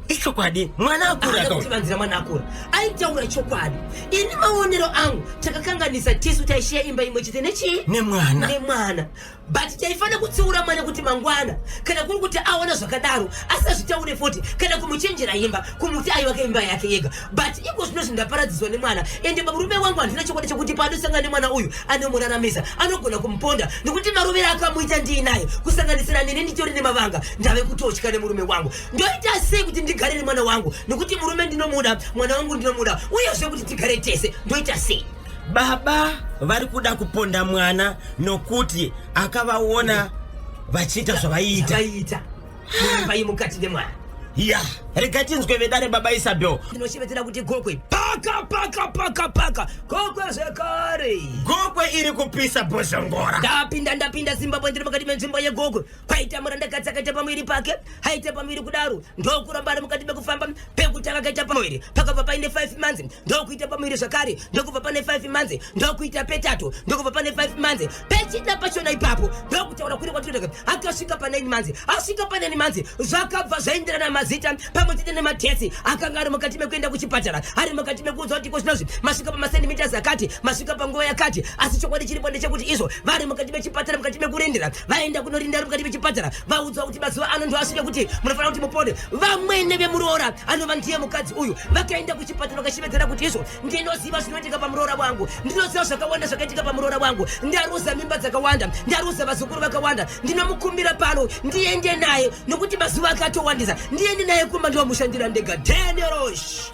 Speaker 3: Ichokwadi, mwana akura.
Speaker 4: Haana
Speaker 3: Akaura.
Speaker 4: kutivanzira, mwana akura aitaura chokwadi. Ini maonero angu, takakanganisa tisu taishiya imba imwe chete nechii?
Speaker 3: Nemwana.
Speaker 4: Nemwana. But taifanira kutsiura mwana kuti mangwana kana kuri kuti aona zvakadaro asazvitaure futi, kana kumuchenjera imba, kumuti aiwake imba yake yega. But iko zvino zvindaparadziswa nemwana, ende murume wangu handina chokwadi chekuti paanosangana nemwana uyu anomuraramisa, anogona kumuponda nekuti marovero akamuita ndiinaye, kusanganisira neni nditori nemavanga. Ndave kutotya nemurume wangu. Ndoita sei kuti ndigare nemwana wangu? Nekuti murume ndinomuda, mwana wangu ndinomuda, uyezve kuti tigare tese ndoita sei?
Speaker 3: Baba vari kuda kuponda mwana nokuti akavaona vachiita zvavaiita.
Speaker 4: Zvavaiita muimba yemukati nemwana.
Speaker 3: Ya, rega tinzwe vedare, baba Isabel.
Speaker 4: Ndinoshevedzera kuti Gokwe paka paka paka paka, Gokwe zvekare.
Speaker 3: Gokwe iri kupisa, Bhozhongora.
Speaker 4: Ndapinda, ndapinda Zimbabwe, ndiri mukati menzvimbo yeGokwe. Kwaita murandakadzi akaita pamuviri pake, aita pamuviri kudaro ndokuramba ari mukati mekufamba. Pekutanga akaita pamuviri, pakabva paine 5 months, ndokuita pamuviri zvakare, ndokubva pane 5 months, ndokuita petatu, ndokubva pane 5 months. Pechina pachona ipapo ndokutaura kuri kwatinoita, akasvika pa 9 months. Asvika pa 9 months zvakabva zvaenderana mazita pamwe chete nemadates akanga ari mukati mekuenda kuchipatara, ari mukati. mekuudzwa kuti iko zvinozvi masvika pamacentimeters akati, masvika panguva yakati, asi chokwadi chiripo ndechekuti izvo vari mukati mechipatara, mukati mekurindira, vaenda kunorinda vari mukati mechipatara, vaudzwa kuti mazuva ano ndo asvika kuti munofanira kuti mupone. Vamwene vemuroora anova ndiye mukadzi uyu vakaenda kuchipatara vakashevedzera kuti izvo ndinoziva zvinoitika pamuroora wangu, ndinoziva zvakawanda zvakaitika pamuroora wangu, ndaruza mimba dzakawanda, ndaruza vazukuru vakawanda, ndinomukumbira pano ndiende naye nokuti mazuva akatowandisa, ndiende naye kumba ndomushandira ndega. Daniel Rosh.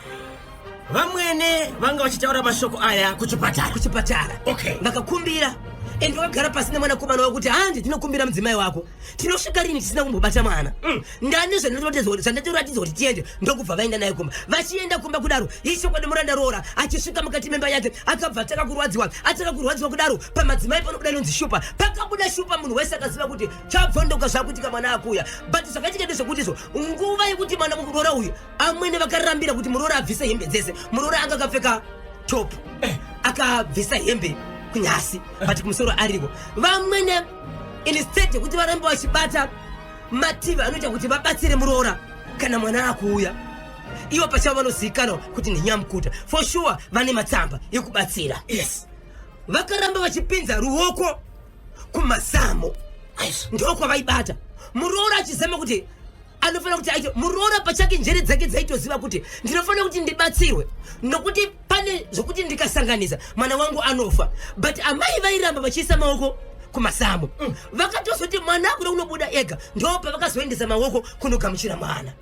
Speaker 3: Vamwene vanga vachitaura mashoko aya kuchipatara.
Speaker 4: Kuchipatara.
Speaker 3: Okay.
Speaker 4: Vakakumbira and vakagara pasi nemwanakomana wako kuti handi tinokumbira mudzimai wako, tinosvika rini tisina kumbobata mwana? Ndani zvandatoratidzwa kuti tiende. Ndokubva vaenda naye kumba. Vachienda kumba kudaro, ichokwadi muranda roora achisvika mukati memba yake akabva atanga kurwadziwa. Atanga kurwadziwa kudaro, pamadzimai panobuda inonzi shupa. Pakabuda shupa, munhu wese akaziva kuti chabvondoka, zvakuitika, mwana akuuya. But zvakaitika ndezvekuti izvo nguva yekuti mwana muroora uyu, amwene vakarambira kuti muroora abvise hembe dzese. Muroora anga akapfeka top, akabvisa hembe kunyasi but kumusoro ariko. Vamwene, instead yekuti varambe vachibata mativi anoita kuti vabatsire muroora kana mwana akuuya, ivo pachavo vanozivikanwa kuti ndinyamukuta, for sure vane matsamba ekubatsira, vakaramba vachipinza ruoko kumazamo, ndokwavaibata. Muroora achizama kuti anofanira kuti aite, muroora pachake njere dzake dzaitoziva kuti ndinofanira kuti ndibatsirwe nokuti pane zvokuti ndikasanganisa mwana wangu anofa, but amai vairamba vachiisa maoko kumasamo. Vakatozoti mwana akuda kunobuda ega, ndo pavakazoendesa maoko kunogamuchira mwana.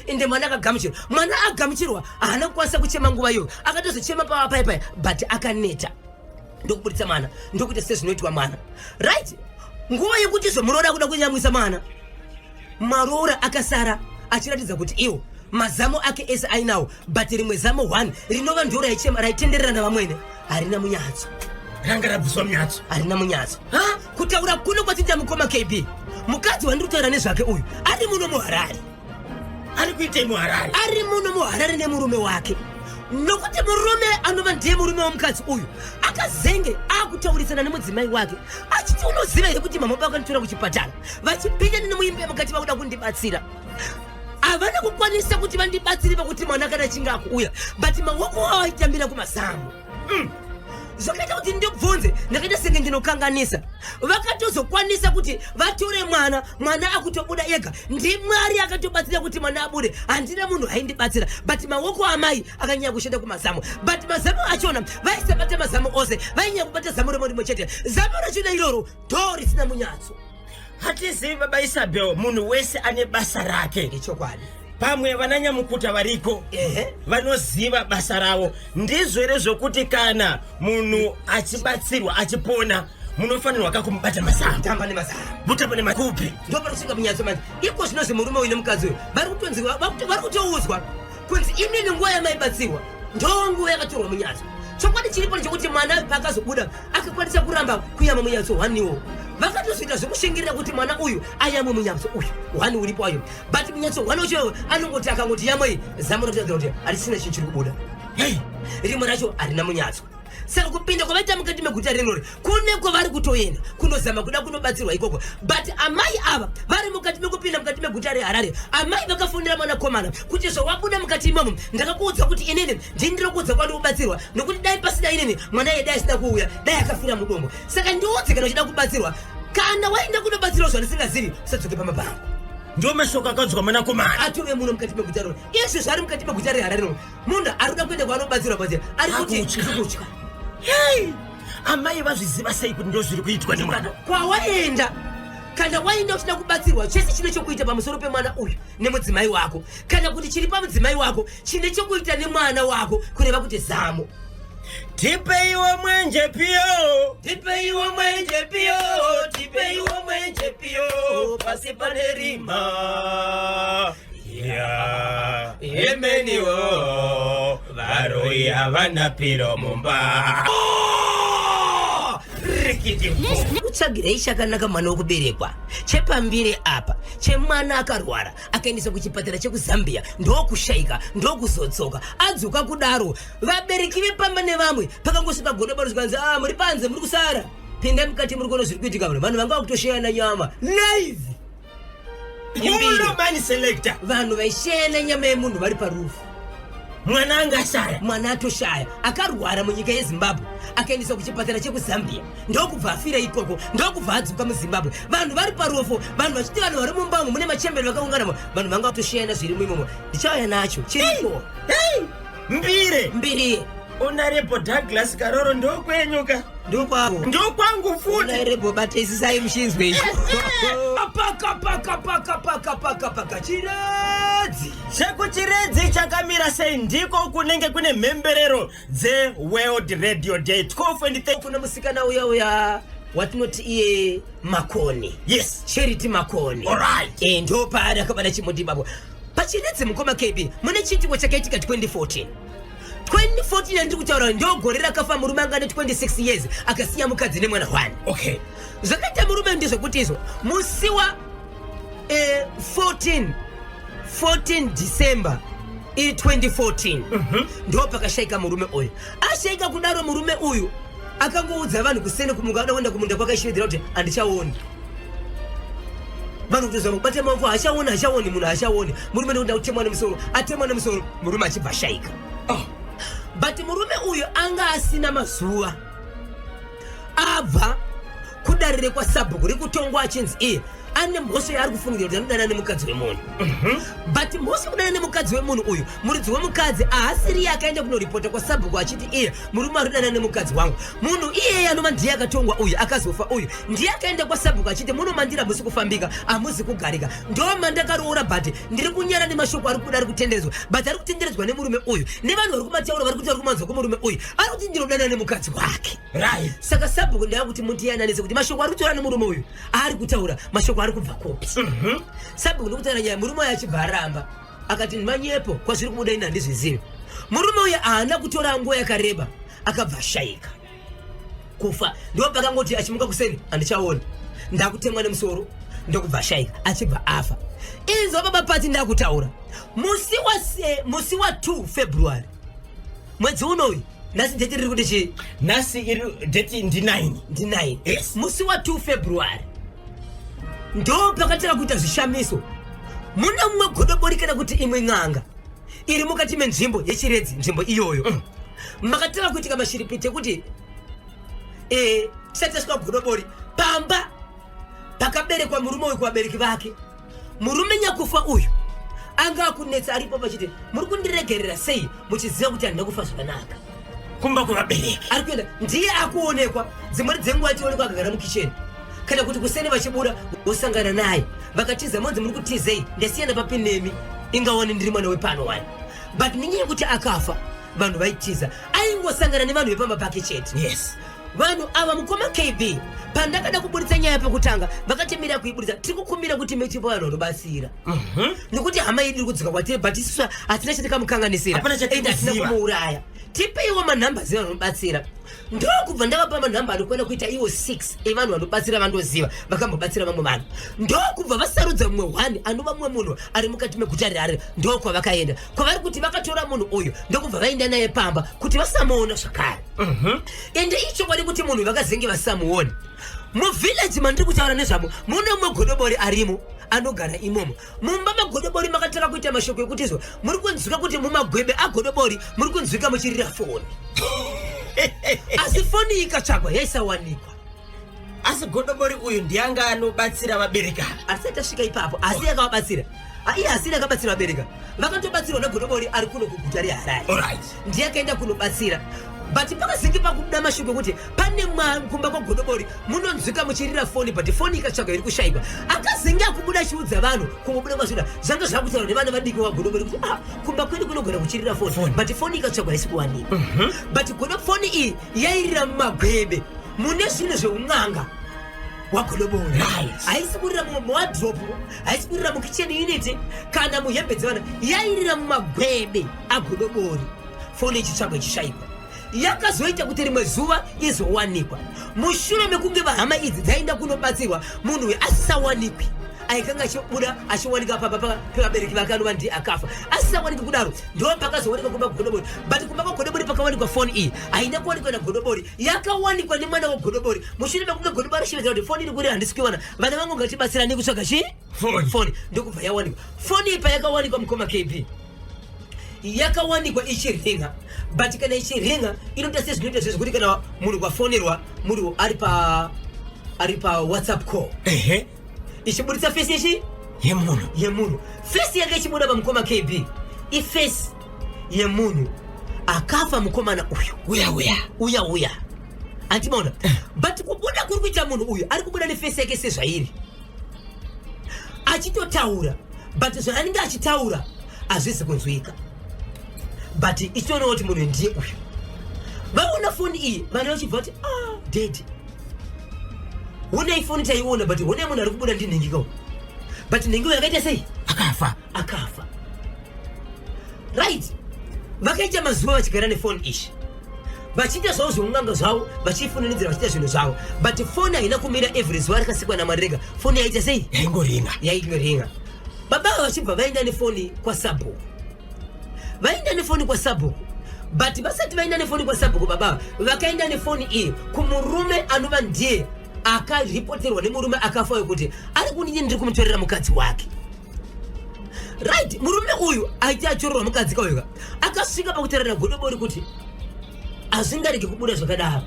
Speaker 4: Ende mwana akagamuchirwa. Mwana agamuchirwa, haana kukwanisa kuchema nguva iyoyo, akatozochema pava paya paya, but akaneta. Ndokubuditsa mwana, ndokuita sezvinoitwa mwana. Right, nguva yekuti zvomuroora kuda kunyamwisa mwana, maroora akasara achiratidza kuti iwo mazamo ake ese ainawo, but rimwe zamo 1 rinova ndo raichema raitenderera navamwene harina munyatso.
Speaker 3: Ranga rabviswa munyatso.
Speaker 4: Harina munyatso. Ha, kutaura kuno kwatita, mukoma KB, mukadzi wandiri kutaura nezvake uyu ari muno muHarare.
Speaker 3: Ari kuitei muHarare?
Speaker 4: Ari muno muHarare nemurume wake, nokuti murume anova ndiye murume womukadzi uyu akazenge akutaurisana nemudzimai wake achiti, "Unoziva here kuti mama vakanditora kuchipatara vachipinda nemuimba mukati vakuda kundibatsira? Havana kukwanisa kuti vandibatsire pakuti mwana kana achinge akuuya, but maoko avo aitambira kumazamu. Zvakaita kuti ndibvunze, ndakaita senge ndinokanganisa. Vakatozokwanisa kuti vatore mwana, mwana akutobuda ega. NdiMwari akatobatsira kuti mwana abude, handina munhu aindibatsira, but maoko amai akanyanya kushanda kumazamu. But mazamu achona vaisabata mazamu ose, vainyanya kubata zamu rimwe rimwe chete. Zamu rachona iroro ndo risina munyatso.
Speaker 3: Hatizivi, baba Isabel, munhu wese ane basa rake.
Speaker 4: Ichokwadi.
Speaker 3: Pamwe vananyamukuta variko vanoziva basa ravo. Ndizvo here zvokuti kana munhu achibatsirwa achipona, munofanirwa kakumubata mazamu?
Speaker 4: Tamba nemazamu.
Speaker 3: Mutamba nemakupi?
Speaker 4: Ndo panosvika munyatso manje. Iko zvinozvi murume uyu nemukadzi uyu vari kutonzi, vari kutoudzwa kunzi inini nguva yamaibatsirwa ndo nguva yakatorwa munyatso. Chokwadi chiripo ndechekuti mwana paakazobuda akakwanisa kuramba kuyama munyatso hwaniwo. Vakatozoita zvekushingirira kuti mwana uyu ayamwe munyatso uyu hwani uripo ayo, but munyatso hwani ucho anongoti akangoti yamwei, zamo rotoratidza kuti harisina chinhu chiri kubuda.
Speaker 3: Hei.
Speaker 4: Rimwe racho harina munyatso. Saka kupinda kwavaita mukati meguta rinori kune kwavari kutoenda kunozama kuda kunobatsirwa ikoko, but amai ava vari mukati mekupinda mukati meguta reHarare. Amai vakafonera mwanakomana kuti zvawabuda mukati imomo, ndakakuudza kuti inini ndini ndinokuudza kwandikubatsirwa, nokuti dai pasina inini mwana iye dai asina kuuya, dai akafira mudombo. Saka ndiudze kana uchida kubatsirwa. Kana waenda kunobatsirwa zvandisingazivi, usadzoke pamba pangu.
Speaker 3: Ndo mashoko akanzwa mwanakomana.
Speaker 4: Atove muno mukati meguta rino. Izvo zvaari mukati meguta reHarare rino, munhu ari kuda kuenda kwaanobatsirwa batsira ari kuti
Speaker 3: Akutya.
Speaker 4: ndiri kutya.
Speaker 3: Hei, amai vazviziva sei kuti ndo zviri kuitwa nemwana?
Speaker 4: Kwawaenda, kana waenda uchida kubatsirwa, chese chine chokuita pamusoro pemwana uyu nemudzimai wako, kana kuti chiri pamudzimai wako chine chokuita nemwana wako, kureva kuti zamo.
Speaker 3: Tipeiwo mwenje piyo.
Speaker 4: Tipeiwo mwenje piyo, tipeiwo mwenje piyo, pasi pane rima.
Speaker 3: Ya yemeniwo, varoi havana piro mumba. Rikiti.
Speaker 4: Kutsvagirei chakanaka mwana wekuberekwa chepambire apa chemwana akarwara akaendeswa kuchipatara chekuZambia, ndokushayika, ndokuzodzoka. Adzoka kudaro, vabereki vepamba nevamwe pakangosvika godo zvikanzi, "A, muri panze, muri kusara, pinda mukati, muri kuona zviri kuitika muno." Vanhu vanga vakutosheyana nyama live. Imbiri.
Speaker 3: Uno mani selector.
Speaker 4: Vanhu vaisheyana nyama yemunhu vari parufu.
Speaker 3: Mwana anga ashaya.
Speaker 4: Mwana atoshaya, akarwara munyika yeZimbabwe, akaendeswa kuchipatara chekuZambia, ndokubva afira ikoko, ndokubva adzoka muZimbabwe. Vanhu vari parofo, vanhu vachiti vanhu vari mumba umu mune machembere vakaunganamo, vanhu vanga vatoshayana zvirimo imomo. Ndichauya nacho chiripo.
Speaker 3: Hey! Mbire.
Speaker 4: Mbiri.
Speaker 3: Honorable Douglas Karoro ndokwenyuka.
Speaker 4: Ndokwavo.
Speaker 3: Ndokwangu futi.
Speaker 4: Honorable batesisai muchinzwe icho. Paka paka paka paka paka paka Chiredzi.
Speaker 3: Chekuchiredzi chakamira sei ndiko kunenge kune mhemberero dzeWorld Radio Day 12 and 30.
Speaker 4: Kuna musikana uya uya watinoti iye Makoni.
Speaker 3: Yes.
Speaker 4: Charity Makoni.
Speaker 3: All right.
Speaker 4: Eh, ndo paari akabata chimuti babo. Pachiredzi mukoma KB mune chiitiko chakaitika 2014. 2014 yandiri kutaura ndo gore rakafa murume anga ane 26 years akasiya mukadzi nemwana 1.
Speaker 3: Okay.
Speaker 4: Zvakaita murume ndezvekuti izvo musi wa 14 December iri 2014 ndo pakashaika murume uyu. Ashaika kudaro murume uyu akangoudza vanhu kuseni kumuka ada kuenda kumunda kwakaishevedzera kuti handichaoni. Vanhu kutozama kubata maoko, hachaoni, hachaoni, munhu hachaoni. Murume ndokuda kutemwa nemusoro, atemwa nemusoro, murume achibva ashaika.
Speaker 3: Oh.
Speaker 4: But murume uyu anga asina mazuva abva kudare rekwasabhuku rikutongwa achinzi iye ane mhosva yaari kufungidzira kuti anodanana nemukadzi wemunhu. But mhosva yekudanana nemukadzi wemunhu uyu, muridzi wemukadzi haasiriye akaenda kunoripota kwasabhuku achiti iye murume ari kudanana nemukadzi wangu. Munhu iyeye anova ndiye akatongwa uyu, akazofa uyu, ndiye akaenda kwasabhuku achiti munomandira hamusi kufambika, hamusi kugarika, ndomandakaroora, but ndiri kunyara nemashoko ari kubuda ari kutenderedzwa, but ari kutenderedzwa nemurume uyu nevanhu vari kumataura vari kuti vari kumanzwa kumurume uyu ari kuti ndinodanana nemukadzi wake.
Speaker 3: Right.
Speaker 4: Saka sabhuku ndava kuti mutiyananise kuti mashoko ari kutaura nemurume uyu ari kutaura mashoko ari kubva kupi. Sabhuku ndikutaura nyaya, murume uyu achibva aramba akati manyepo, kwazviri kubuda ini handizvizivi. Murume uyu haana kutora nguva yakareba akabva ashaika kufa. Ndo pakangoti achimuka kuseni handichaoni, ndakutemwa nemusoro, ndokubva ashaika achibva afa. Inzwa baba Pati, ndakutaura musi wa 2 February mwedzi unoyu. Nhasi date riri kuti chii?
Speaker 3: Nhasi iri date ndi 9.
Speaker 4: Ndi 9.
Speaker 3: Yes.
Speaker 4: Musi wa 2 February ndo pakatanga kuita zvishamiso. Muna mumwe godobori kana kuti imwe n'anga iri mukati menzvimbo yeChiredzi, nzvimbo iyoyo makatanga kuitika mashiripiti ekuti tisati tasvika godobori pamba pakaberekwa murume uyu kuvabereki vake. Murume nyakufa uyu anga akunetsa aripo pachiti muri kundiregerera sei muchiziva kuti handina kufa zvakanaka.
Speaker 3: Kumba kwevabereki
Speaker 4: ari kuenda ndiye akuonekwa dzimweni dzenguva achionekwa akagara mukicheni kana kuti kuseni vachibuda vosangana naye vakatiza. Monzi muri kutizei? Ndasiyana papi nemi? Ingawane ndiri mwana wepano wani. But nenyaya yekuti akafa vanhu vaitiza, aingosangana nevanhu vepamba pake chete.
Speaker 3: Yes.
Speaker 4: Vanhu ava mukoma KB, pandakada kuburitsa nyaya pekutanga vakatimira kuiburitsa. Tiri kukumbira kuti metipo vanhu vanobatsira nekuti hama yedu iri kudzika kwatiri, but isusu hatina chatikamukanganisira
Speaker 3: Hapana chatiri
Speaker 4: ende hatina
Speaker 3: kuziva.
Speaker 4: kumuuraya. Tipeiwo manhamba evanhu vanobatsira. Ndokubva ndavapa manhamba anokwana kuita iwo 6 evanhu vanobatsira vandoziva vakambobatsira vamwe vanhu. Ndokubva vasarudza mumwe 1 anova mumwe munhu ari mukati meguta reHarare. Ndokwavakaenda kwavari kuti vakatora munhu uyu ndokubva vaenda naye pamba kuti vasamuona zvakare. Ende ichokwadi kuti munhu vakazenge vasamuona muvhillaji mandiri kutaura nezvamo mune mumwe godobori arimo anogara imomo mumba magodobori. Makatanga kuita mashoko ekuti izvo muri kunzwika kuti mumagwebe agodobori muri kunzwika muchirira foni, asi foni ikatsvagwa yaisawanikwa.
Speaker 3: Asi godobori uyu ndianga anobatsira vabereki ava?
Speaker 4: Asati tasvika ipapo, asi akavabatsira. Iye asiri akabatsira vabereka, vakatobatsirwa nagodobori ari kuno kuguta reHarare.
Speaker 3: Alright.
Speaker 4: Ndiye akaenda kunobatsira, but pakazenge pakubuda mashoko ekuti pane kumba kwagodobori munonzwika muchirira foni, but foni ikatsvagwa iri kushayikwa. Akazenge akubuda achiudza vanhu, kungobuda kwazvida zvanga zvakutaura nevana vadiki vagodobori kuti ah, kumba kwedu kunogona kuchirira foni, but foni ikatsvagwa haisi kuwanikwa. But godo foni iyi yairira mumagwebe mune zvinhu zveun'anga wagodobori. Haisi kurira muwardrobe, haisi kurira mukitchen unit kana muhembe dzevana, yairira mumagwebe agodobori. Foni ichitsvagwa ichishayikwa. Yakazoita kuti rimwe zuva izowanikwa mushure mekunge vahama idzi dzaenda kunobatsirwa, munhu uyu asisawanikwi aikanga achibuda achiwanika pamba pevabereki vake anova ndiye akafa asisawanikwi kudaro. Ndo pakazowanikwa kumba kugodobori, but kumba kwagodobori pakawanikwa foni iyi haina kuwanikwa nagodobori, yakawanikwa nemwana wagodobori mushure mekunge godobori achivedzera kuti foni iri kurira, handisi kuiwana, vana vangu ngatibatsirane kutsvaga chii?
Speaker 3: Foni.
Speaker 4: Foni ndokubva yawanikwa. Foni iyi payakawanikwa mukoma KB, Yakawanikwa ichiringa, but kana ichiringa inoita sezvinoita zvezvo kuti kana munhu kwafonerwa, munhu ari pa WhatsApp call, ichiburitsa face ichi
Speaker 3: yemunhu.
Speaker 4: Yemunhu. Face yake ichibuda pamukoma KB iface yemunhu akafa, mukomana uyu.
Speaker 3: Uya uya.
Speaker 4: Uya uya, andimaona? But kubuda kuri kuita munhu uyu, ari kubuda neface yake sezvairi, achitotaura, but zvaanenge achitaura hazvisi kunzwika, but ichitoona kuti munhu ndiye uyu. Vaona foni iyi, vana vachibva kuti, "Ah, daddy, honai foni taiona, but honai munhu ari kubuda ndinhingikawo, but nhingi uyu akaita sei?"
Speaker 3: Akafa.
Speaker 4: Akafa, right? Vakaita mazuva vachigara nefoni ishi, vachiita zvavo zveunganga zvavo, vachifununidzira, vachiita zvinhu zvavo, but foni haina kumira. Every zuva rakasikwa naMwari rega, foni yaita sei?
Speaker 3: Yaingoringa.
Speaker 4: Yaingoringa. Baba ava vachibva vaenda nefoni kwasabhuku. Vaenda nefoni kwasabhuku, but vasati vaenda nefoni kwasabhuku, baba ava vakaenda nefoni iyi kumurume anova ndiye akaripoterwa nemurume akafa wekuti ari kundini, ndiri kumutorera mukadzi wake, right? Murume uyu aiti achorerwa mukadzi kauyoka, akasvika pakutaurira godobori kuti hazvingarege kubuda zvakadaro,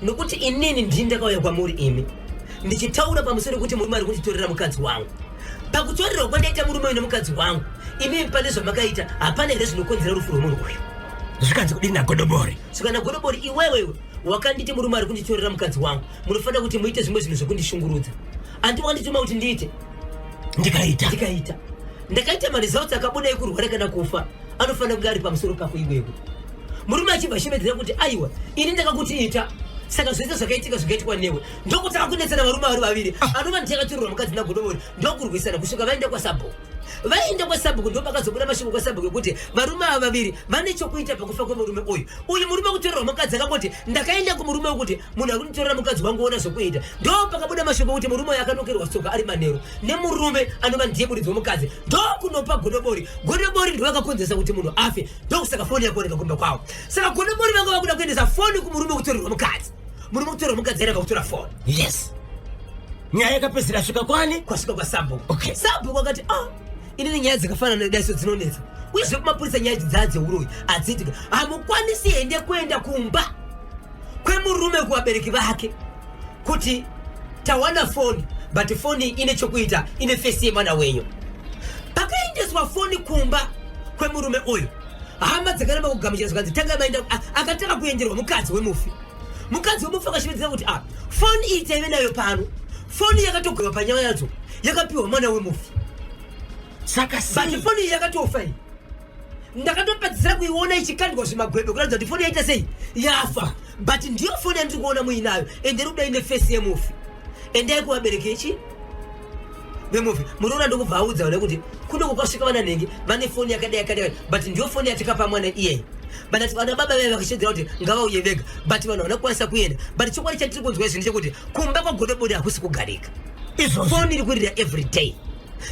Speaker 4: nokuti inini ndini ndakauya kwamuri imi ndichitaura pamusoro pekuti murume ari kunditorera mukadzi wangu. Pakutorerwa kwandaita murume uyu nemukadzi wangu, imimi pane zvamakaita hapana here zvinokonzera rufu rwemunhu uyu?
Speaker 3: Zvikanzi kudini nagodobori?
Speaker 4: Saka nagodobori, iwewewe wakanditi murume ari kunditorera mukadzi wangu, munofanira kuti muite zvimwe zvinhu zvekundishungurudza. Andi wandituma kuti ndiite?
Speaker 3: Ndikaita.
Speaker 4: Ndikaita, ndakaita. Maresults akabuda ekurwara kana kufa anofanira kunge ari pamusoro pako iwewe. Murume achibva ashevedzera kuti, "Aiwa, ini ndakakuti ita, saka zvese zvakaitika zvikaitwa newe." Ndokutanga kunetsana varume vari vaviri, anova ndichakatorerwa mukadzi nagodobori, ndokurwisana kusvika vaenda kwasabhuku. Vaenda kwasabhuku, ndo pakazobuda mashoko kwasabhuku ekuti varume ava vaviri vane chokuita pakufa kwemurume uyu. Uyu murume kutorerwa mukadzi akangoti, "Ndakaenda kumurume wekuti munhu ari kunditorera mukadzi wangu, ona zvokuita." Ndo pakabuda mashoko ekuti murume uyu akanokerwa tsoka ari manheru nemurume anova ndiye muridzi wemukadzi. Ndokunopa godobori. Godobori ndo vakakonzeresa kuti munhu afe, ndokusaka foni yakuoneka kumba kwavo. Saka godobori vanga vakuda kuendesa foni kumurume wekutorerwa mukadzi. Murume wekutorerwa mukadzi airamba kutora foni.
Speaker 3: Yes, nyaya yakapedzisira svika kwani?
Speaker 4: Kwasvika kwasabhuku. Sabhuku akati, "Ah, inini nyaya dzakafanana nedaiso dzinonetsa, uyezve kumapurisa nyaya idzi dzaa dzeuroyi hadziitika. Hamukwanisi hende kuenda kumba kwemurume kuvabereki vake kuti tawana foni, but foni ine chokuita, ine face yemwana wenyu?" Pakaendeswa foni kumba kwemurume uyu, hama dzakaramba kugamuchira, zvikanzi tanga maenda. Akatanga kuenderwa mukadzi wemufi. Mukadzi wemufi akashevedzera kuti, "Ah, foni iyi taive nayo pano, foni yakatogwewa panyaya yadzo, yakapiwa mwana wemufi."
Speaker 3: Saka
Speaker 4: But
Speaker 3: sei?
Speaker 4: Foni iyi yakatofa iyi. Ndakatopedzisira kuiona ichikandwa zvimagwebe kuratidza kuti foni yaita sei? Yafa. But ndiyo foni yandiri kuona muinayo, ende iri kuda ine face yemufi. Endai kuvabereki ichi vemufi munoona. Ndokubva audza vana kuti kuno kwasvika vana nhengi vane foni yakadai yakadai, but ndiyo foni yatikapa mwana iyeye. But vana baba vaya vakashedzera kuti ngavauye vega, but vanhu havana kukwanisa kuenda. But chokwadi chatiri kunzwa izvi ndechekuti kumba kwagodobori hakusi kugarika.
Speaker 3: Izvozvo.
Speaker 4: Foni iri kurira every day.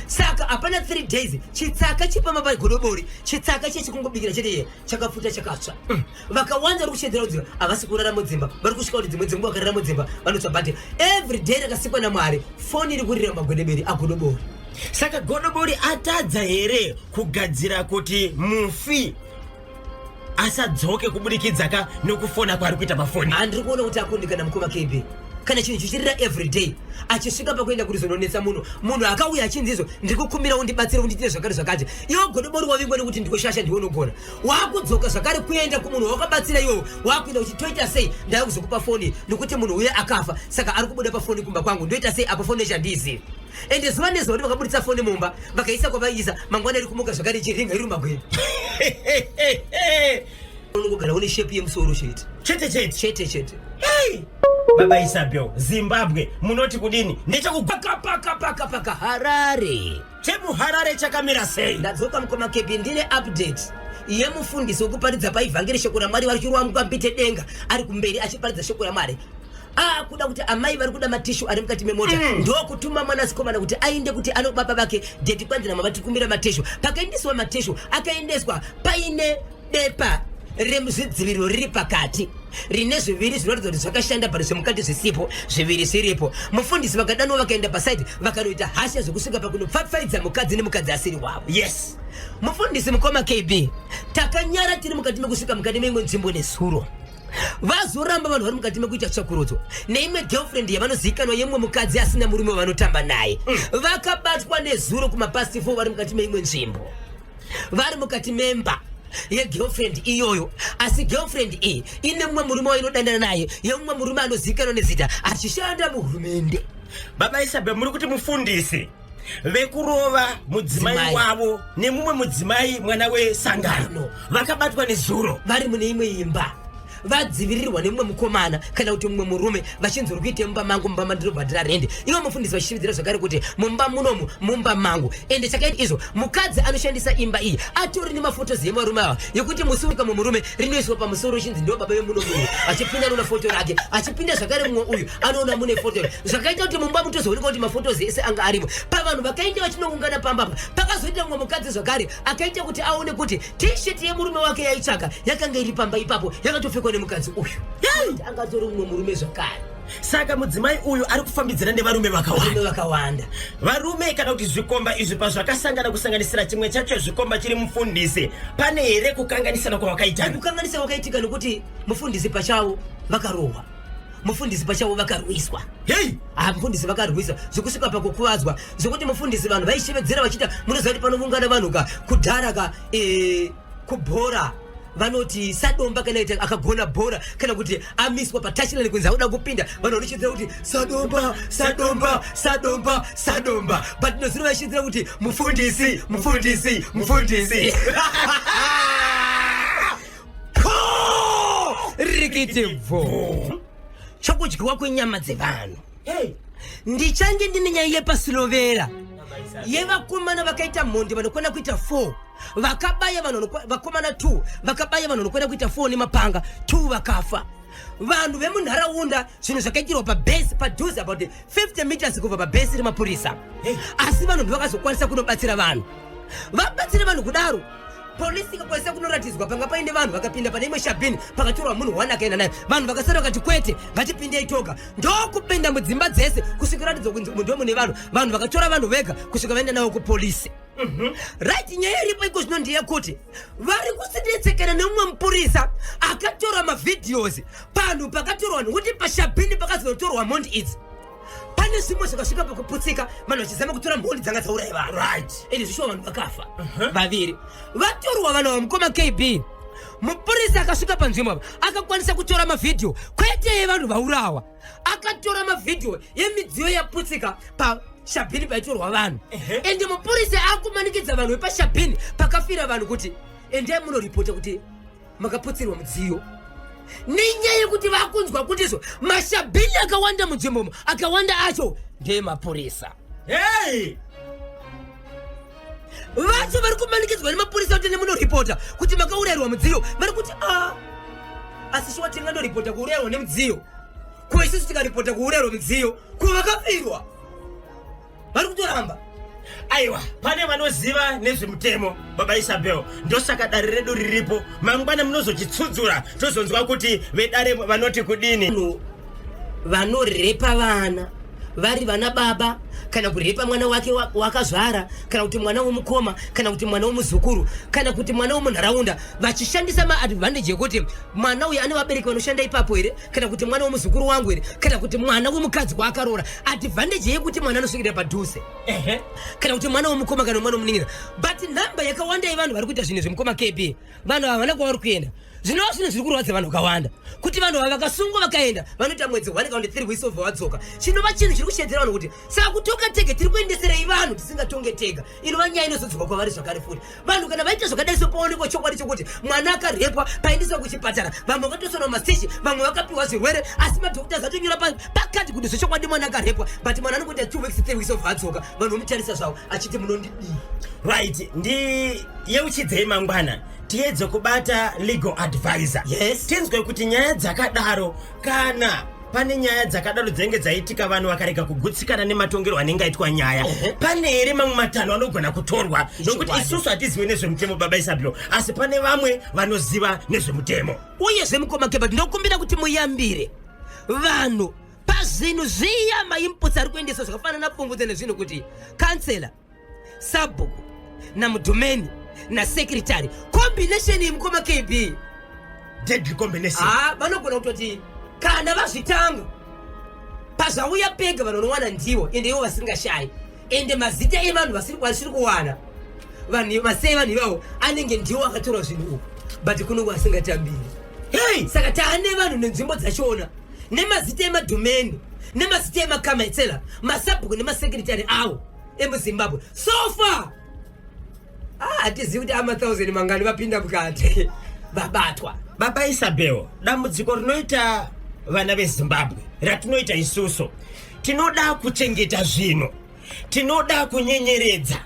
Speaker 4: Saka hapana 3 days, chitsaka chepamba pagodobori, chitsaka chechikungobikira chete iye chakapfuta chakatsva. Vakawanda vari kushedzera kuti havasi kurara mudzimba, vari kusvika kuti dzimwe dzenguva vakarara mudzimba vanotsva. But every day rakasikwa naMwari, foni iri kurira magwedeberi agodobori.
Speaker 3: Saka godobori atadza here kugadzira kuti mufi asadzoke kubudikidza ka nokufona kwaari kuita pafoni?
Speaker 4: Handiri kuona kuti akundikana, mukoma KB. Kana chinhu chichirira every day, achisvika pakuenda kurizononetsa munhu, munhu akauya achinzi, "Izvo ndiri kukumbira undibatsire, undiitire zvakati zvakati." Iwe godobori wavingwa nekuti ndikoshasha, ndiwe unogona, wakudzoka zvakare kuenda kumunhu wakabatsira iwowo, wakuenda kuti, "Toita sei? Ndava kuzokupa foni nekuti munhu uye akafa, saka ari kubuda pafoni kumba kwangu. Ndoita sei apo? Foni yachandiizivi." Ende zuva nezuva kuti vakaburitsa foni mumba vakaisa kwavaiisa, mangwana iri kumuka zvakare ichiringa iri mumagwere. Unongogara une shape yemusoro chete.
Speaker 3: Chete chete.
Speaker 4: Chete chete.
Speaker 3: Hey! Baba Isabel, Zimbabwe munoti kudini? Ndechekugwa
Speaker 4: Paka paka paka paka Harare.
Speaker 3: Chemuharare chakamira sei?
Speaker 4: Ndadzoka, mukoma Kepi. Ndine update yemufundisi wekuparidza paivhangeri shoko raMwari, vari chirwa mukambite denga, ari kumberi achiparidza shoko raMwari, akuda kuti amai vari kuda matissue ari mukati memota. Ndokutuma mwanasikoma kuti aende kuti ano baba vake, "Daddy, kwanzi namama tikumbira matissue." Pakaendeswa matissue, akaendeswa paine bepa remuzvidziviriro riri pakati, rine zviviri zvinoratidza kuti zvakashanda, but zvemukati zvisipo, zviviri zviripo. Mufundisi vakadanwa, vakaenda pasite, vakanoita hasha zvekusvika pakunopfapfaidza mukadzi nemukadzi asiri wavo. Mufundisi mukoma KB, takanyara tiri mukati mekusvika mukati meimwe nzvimbo nezuro. Vazoramba vanhu vari mukati mekuita tsvakurudzo neimwe girlfriend yavanozivikanwa yemumwe mukadzi asina murume wavanotamba naye. Vakabatwa nezuro kumapast 4 vari mukati meimwe nzvimbo. Vari mukati memba yegirlfriend iyoyo, asi girlfriend iyi ine mumwe murume wainodandana naye, yemumwe murume anozivikanwa nezita achishanda muhurumende.
Speaker 3: Baba Isabel, muri kuti mufundisi vekurova mudzimai wavo nemumwe mudzimai mwana wesangano vakabatwa nezuro
Speaker 4: vari mune imwe imba vadzivirirwa nemumwe mukomana kana kuti mumwe murume, vachinzi uri kuite mumba mangu, mumba mandinobhadhira rende. Ivo mufundisi vachishividzira zvakare kuti mumba munomu mumba mangu. Ende chakaita izvo, mukadzi anoshandisa imba iyi atori nemafotos yevarume ava, yekuti musi ukamwe murume rinoiswa pamusoro chinzi ndo baba vemuno uyu, achipinda anoona foto rake, achipinda zvakare mumwe uyu anoona mune foto. Zvakaita kuti mumba mutozooneka kuti mafotos ese anga arimo. Pavanhu vakaita vachinoungana pamba apa, pakazoita mumwe mukadzi zvakare akaita kuti aone kuti t-shirt yemurume wake yaitsvaka yakanga iri pamba ipapo, yakatopfekwa nemukadzi uyu. Anga atori mumwe murume zvakare.
Speaker 3: Saka mudzimai uyu ari kufambidzana nevarume vakawanda.
Speaker 4: Vakawanda.
Speaker 3: Varume kana kuti zvikomba izvi pazvakasangana, kusanganisira chimwe chacho zvikomba chiri mufundisi, pane here kukanganisana kwavakaitana?
Speaker 4: Kukanganisa kwakaitika nekuti mufundisi pachavo vakarohwa, mufundisi pachavo vakarwiswa.
Speaker 3: Hei!
Speaker 4: Ah, mufundisi vakarwisa zvekusvika pakukuvadzwa, zvekuti mufundisi vanhu vaishevedzera vachiita, munoziva kuti panovungana vanhu ka kudhara ka kubhora vanoti sadomba kana kuti akagona bhora kana kuti amiswa patouchline kunzi auda kupinda, vanhu vanochidzira kuti sadomba, sadomba, sadomba, sadomba, but nozino vachidzira kuti mufundisi, mufundisi, mufundisi. Rikiti bvo chokudyiwa kwenyama dzevanhu. Ndichange ndine nyaya yepasilovera yevakomana vakaita mhondi vanokwana kuita 4, vakabaya vanhu vakomana 2, vakabaya vanhu vanokwana kuita 4 nemapanga, 2 vakafa. Vanhu vemunharaunda, zvinhu zvakaitirwa pabhesi padhuze, about 50 meters kubva pabhesi remapurisa, asi vanhu ndovakazokwanisa kunobatsira vanhu. Vabatsira vanhu kudaro, polisi ikakwanisa kunoratidzwa panga paine vanhu. Vakapinda pane imwe shabhini, pakatorwa munhu one akaenda naye. Vanhu vakasara vakati kwete, ngatipindei toga, ndokupinda mudzimba dzese kusvika ratidzwa kunzi ndo mune vanhu. Vanhu vakatora vanhu vega kusvika vaenda navo kupolisi. Right, nyaya iripo iko zvino ndeyekuti vari kusidetsekana nemumwe mupurisa akatora mavideos panhu pakatorwa, nokuti pashabhini pakazonotorwa mhondi idzi pane zvimwe zvakasvika pakuputsika, vanhu vachizama kutora mhondi dzanga dzauraya vanhu. Ende zvishuwa vanhu vakafa vaviri vatorwa vanhu ava. Mukoma KB, mupurisa akasvika panzvimbo apa akakwanisa kutora mavhidhiyo kwete yevanhu vaurawa, akatora mavhidhiyo yemidziyo yaputsika pashabhini paitorwa vanhu. Ende mupurisa akumanikidza vanhu vepashabhini pakafira vanhu kuti endai munoripota kuti makaputsirwa mudziyo, nenyaya yekuti vakunzwa kuti izvo mashabhini akawanda munzvimbomo, akawanda acho ndemapurisa.
Speaker 3: Hey!
Speaker 4: Vacho vari kumanikidzwa nemapurisa kuti nemunoripota kuti makaurayirwa mudziyo, vari kuti a asi shuwa tinganoripota kuurayirwa nemudziyo? Ko isusu tikaripota kuurayirwa mudziyo, ko vakafirwa? Vari kutoramba.
Speaker 3: Aiwa, pane vanoziva nezvemutemo, baba Isabel, ndosaka dare redu riripo. Mangwana munozochitsudzura, tozonzwa kuti vedare vanoti kudini.
Speaker 4: Vanhu vanorepa vana vari vana baba, kana kurepa mwana wake wakazvara, kana kuti mwana womukoma, kana kuti mwana womuzukuru, kana kuti mwana womunharaunda, vachishandisa maadvantage ekuti mwana uyu ane vabereki vanoshanda ipapo here, kana kuti mwana womuzukuru wangu here, kana kuti mwana womukadzi waakaroora, advantage yekuti mwana anosvikira padhuze, kana kuti mwana womukoma kana mwana womunin'ina. But nhamba yakawanda yevanhu vari kuita zvinhu zvemukoma KB, vanhu havana kwavari kuenda, zvinova zvinhu zviri kurwadza vanhu vakawanda, kuti vanhu ava vakasungwa vakaenda vanoita mwedzi 1 kana kuti 3 weeks obva vadzoka, chinova chinhu chiri kushedzera vanhu kuti saka kutonga tega tiri kuendeserei vanhu tisingatonge tega? Inova nyaya inozodzoka kwavari zvakare futi. Vanhu kana vaita zvakadai, sopaonekwa chokwadi chokuti mwana akarepwa, paendeswa kuchipatara, vamwe vakatosonwa mastichi, vamwe vakapiwa zvirwere, asi madoctors atonyora pakati kuti zvechokwadi mwana akarepwa, but mwana anongoita 2 weeks, 3 weeks obva adzoka, vanhu vomutarisa zvavo achiti munondidii?
Speaker 3: Right, ndiyeuchidzei mangwana tiedze kubata legal advisor. Tinzwe kuti nyaya dzakadaro, kana pane nyaya dzakadaro dzinenge dzaitika, vanhu vakarega kugutsikana nematongerwo anenge aitwa nyaya, pane here mamwe matanho anogona kutorwa? Nokuti isusu hatizive nezvemutemo, baba Isabelo, asi pane vamwe vanoziva nezvemutemo.
Speaker 4: Uyezve mukoma Kebert, ndokumbira kuti muyambire vanhu pazvinhu zviya, mainputs ari kuendeswa zvakafanana napfungudze nezvinhu, kuti kansela, sabhuku namudhumeni. nasekretary combination iyi mukoma kb
Speaker 3: Deadly combination.
Speaker 4: Ha, vanogona kutoti kana vazvitanga pazvauya pega vanhu vanowana ndivo, ende ivo vasingashayi, ende mazita evanhu vasiri kuwana vanhu vasei, vanhu ivavo anenge ndiwo akatora zvinhu uku, but kuno asingatambiri.
Speaker 3: Hey!
Speaker 4: Saka taane vanhu nenzvimbo dzachona nemazita emadhomeni nemazita emakametsela, masabhuku nemasekretary avo emuZimbabwe. So far, ah, hatizivi kuti ama1000 mangani vapinda mukati vabatwa.
Speaker 3: Baba Isabel, dambudziko rinoita vana veZimbabwe, ratinoita isusu, tinoda kuchengeta zvinhu, tinoda kunyenyeredza.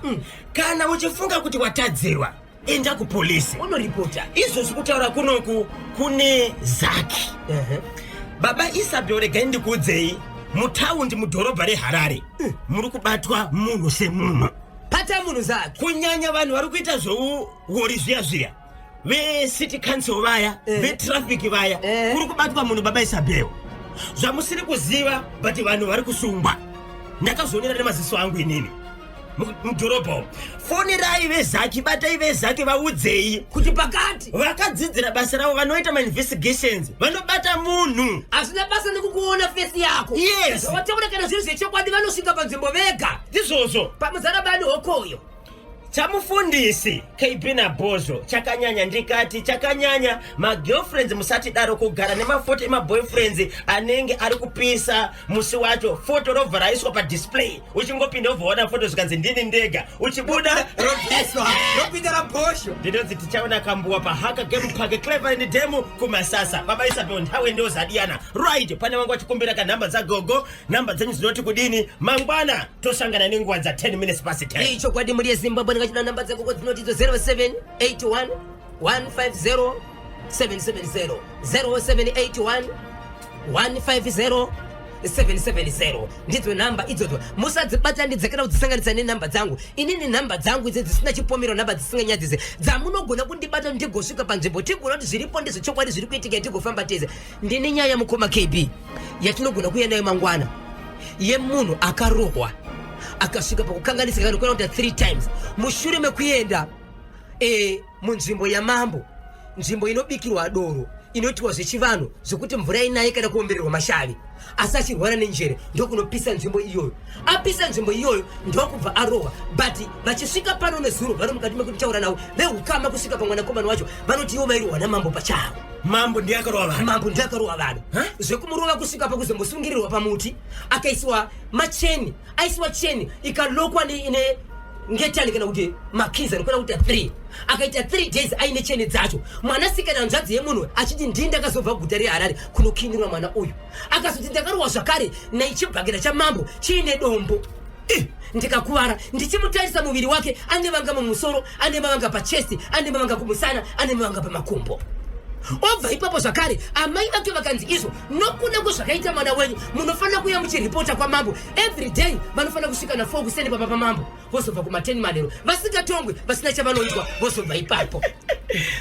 Speaker 3: Kana uchifunga kuti watadzirwa, enda kupolisi.
Speaker 4: Unoripota.
Speaker 3: Izvozvi kutaura kunoku kune ZACC. Baba Isabel, regai ndikuudzei, mutaundi, mudhorobha reHarare, muri kubatwa munhu semunhu.
Speaker 4: Pata munhu zake.
Speaker 3: Kunyanya vanhu vari kuita zveuwori zviya zviya, vecity council vaya, vetraffic vaya, kuri kubatwa munhu, baba Isabel, zvamusiri kuziva, but vanhu vari kusungwa. Ndakazvionera nemaziso angu inini mudhorobha umu. Fonerai veZACC, batai veZACC, vaudzei
Speaker 4: kuti pakati
Speaker 3: vakadzidzira basa ravo, vanoita mainvestigations, vanobata munhu.
Speaker 4: Hazvina basa nekukuona face yako. Wataura kana zviri zvechokwadi, vanosvika panzvimbo vega.
Speaker 3: Ndizvozvo.
Speaker 4: Pamuzarabani hokoyo.
Speaker 3: Chamufundisi KB naBhozho chakanyanya, ndikati chakanyanya. Magirlfriends, musatidaro. Kugara nemafoto emaboyfriends anenge ari kupisa musi wacho, foto robva raiswa padisplay, uchingopinda wobva waona foto, zvikanzi ndini ndega, uchibuda
Speaker 4: robviswa, ropinda raBhosho.
Speaker 3: Ndinonzi tichaona kambuwa pahaka game park, Cleveland Dam, kuMasasa. Baba Isabel, nthawe ndozadiyana. Right, pane vangu vachikumbira kanhamba dzagogo. Nhamba dzenyu dzinoti kudini? Mangwana tosangana nenguva dza 10 minutes past 10.
Speaker 4: Ichokwadi, muri yeZimbabwe, ndingachida namba dzagogo dzinoti idzo 0781 150 770, 0781 150 770, ndidzo nhamba idzodzo. Musadzibatanidze kana kudzisanganisa nenhamba dzangu. Inini nhamba dzangu idzi dzisina chipomero, nhamba dzisinganyadzise, dzamunogona kundibata, ndigosvika panzvimbo, tigona kuti zviripo ndezvechokwadi, zviri kuitika, tigofamba tese. Ndine nyaya, mukoma KB, yatinogona kuuya nayo mangwana, yemunhu akarohwa akasvika pakukanganisika kana kuona kuita 3 times mushure mekuenda munzvimbo yamambo, nzvimbo inobikirwa doro, inoitwa zvechivanhu, zvekuti mvura inaye kana kuombererwa mashavi, asi achirwara nenjere, ndokunopisa nzvimbo iyoyo. Apisa nzvimbo iyoyo, ndokubva arohwa. But vachisvika pano nezuro, vari mukati mekutaura navo veukama, kusvika pamwanakomana wacho, vanoti ivo vairohwa namambo pachavo.
Speaker 3: Mambo ndiye akarova vanhu?
Speaker 4: Mambo ndiye akarova vanhu.
Speaker 3: Huh?
Speaker 4: Zvekumurova kusvika pakuzombosungirirwa pamuti, akaisiwa macheni, aisiwa cheni ikalokwa ne ngetani kana kuti makiza nokona kuita 3, akaita 3 days aine cheni dzacho. Mwanasikana, hanzvadzi yemunhu, achiti ndii ndakazobva guta reHarare kunokinirwa mwana uyu. Akazoti ndakarohwa zvakare naichibhakera chamambo chiine dombo, ndikakuvara. Ndichimutarisa muviri wake, ane vanga mumusoro, ane mavanga pachest, ane mavanga kumusana, ane mavanga pamakumbo. Obva ipapo zvakare amai vake vakanzi izvo nokuda kwezvakaita mwana wenyu, munofanira kuuya muchiripota kwamambo every day. Vanofanira kusvika na4 kuseni papa pamambo, vozobva kuma10 manheru, vasingatongwi, vasina chavanoitwa, vozobva ipapo.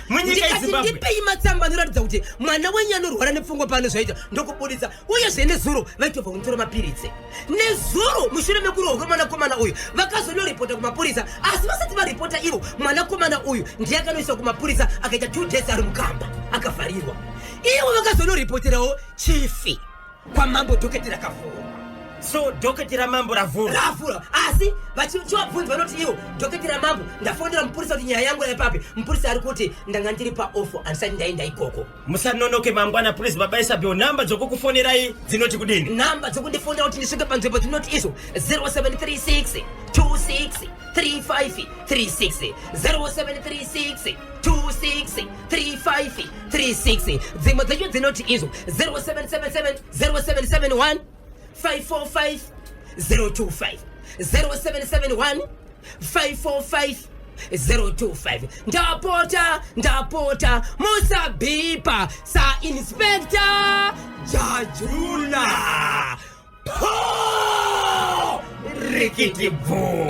Speaker 3: Munyika
Speaker 4: Ndikati
Speaker 3: yeZimbabwe.
Speaker 4: ndipei matsamba anoratidza kuti mwana wenyu anorwara nepfungwa pano zvaita, ndokubuditsa. Uyezve nezuro vaitobva kunotora mapiritsi. Nezuro mushure mekurohwa kwemwanakomana uyu, vakazonoripota kumapurisa, asi vasati varipota ivo, mwanakomana uyu ndiye akanoiswa kumapurisa, akaita 2 days ari mukamba akavharirwa. Ivo vakazonoripoterawo chief kwamambo, docket rakavhurwa.
Speaker 3: So docket ramambo ravhurwa?
Speaker 4: Ravhura, asi vachivabvunzi vanoti ivo docket ramambo, ndafonera mupurisa kuti nyaya yangu yaipapi, mupurisa ari kuti ndanga ndiri paoff, handisati ndaenda ikoko.
Speaker 3: Musanonoke mangwana please. Baba Isabel, nhamba dzokukufonerai dzinoti kudini?
Speaker 4: Nhamba dzokundifonera kuti ndisvike panzvimbo dzinoti izvo 0736 26 35 36, 0736 26 35 36. Dzimwe dzacho dzinoti izvo 0777, 0771 545 025, 0771 545 025. Ndapota, ndapota, musabhipa saInspector Jajula. Po
Speaker 3: Rikiti bvu.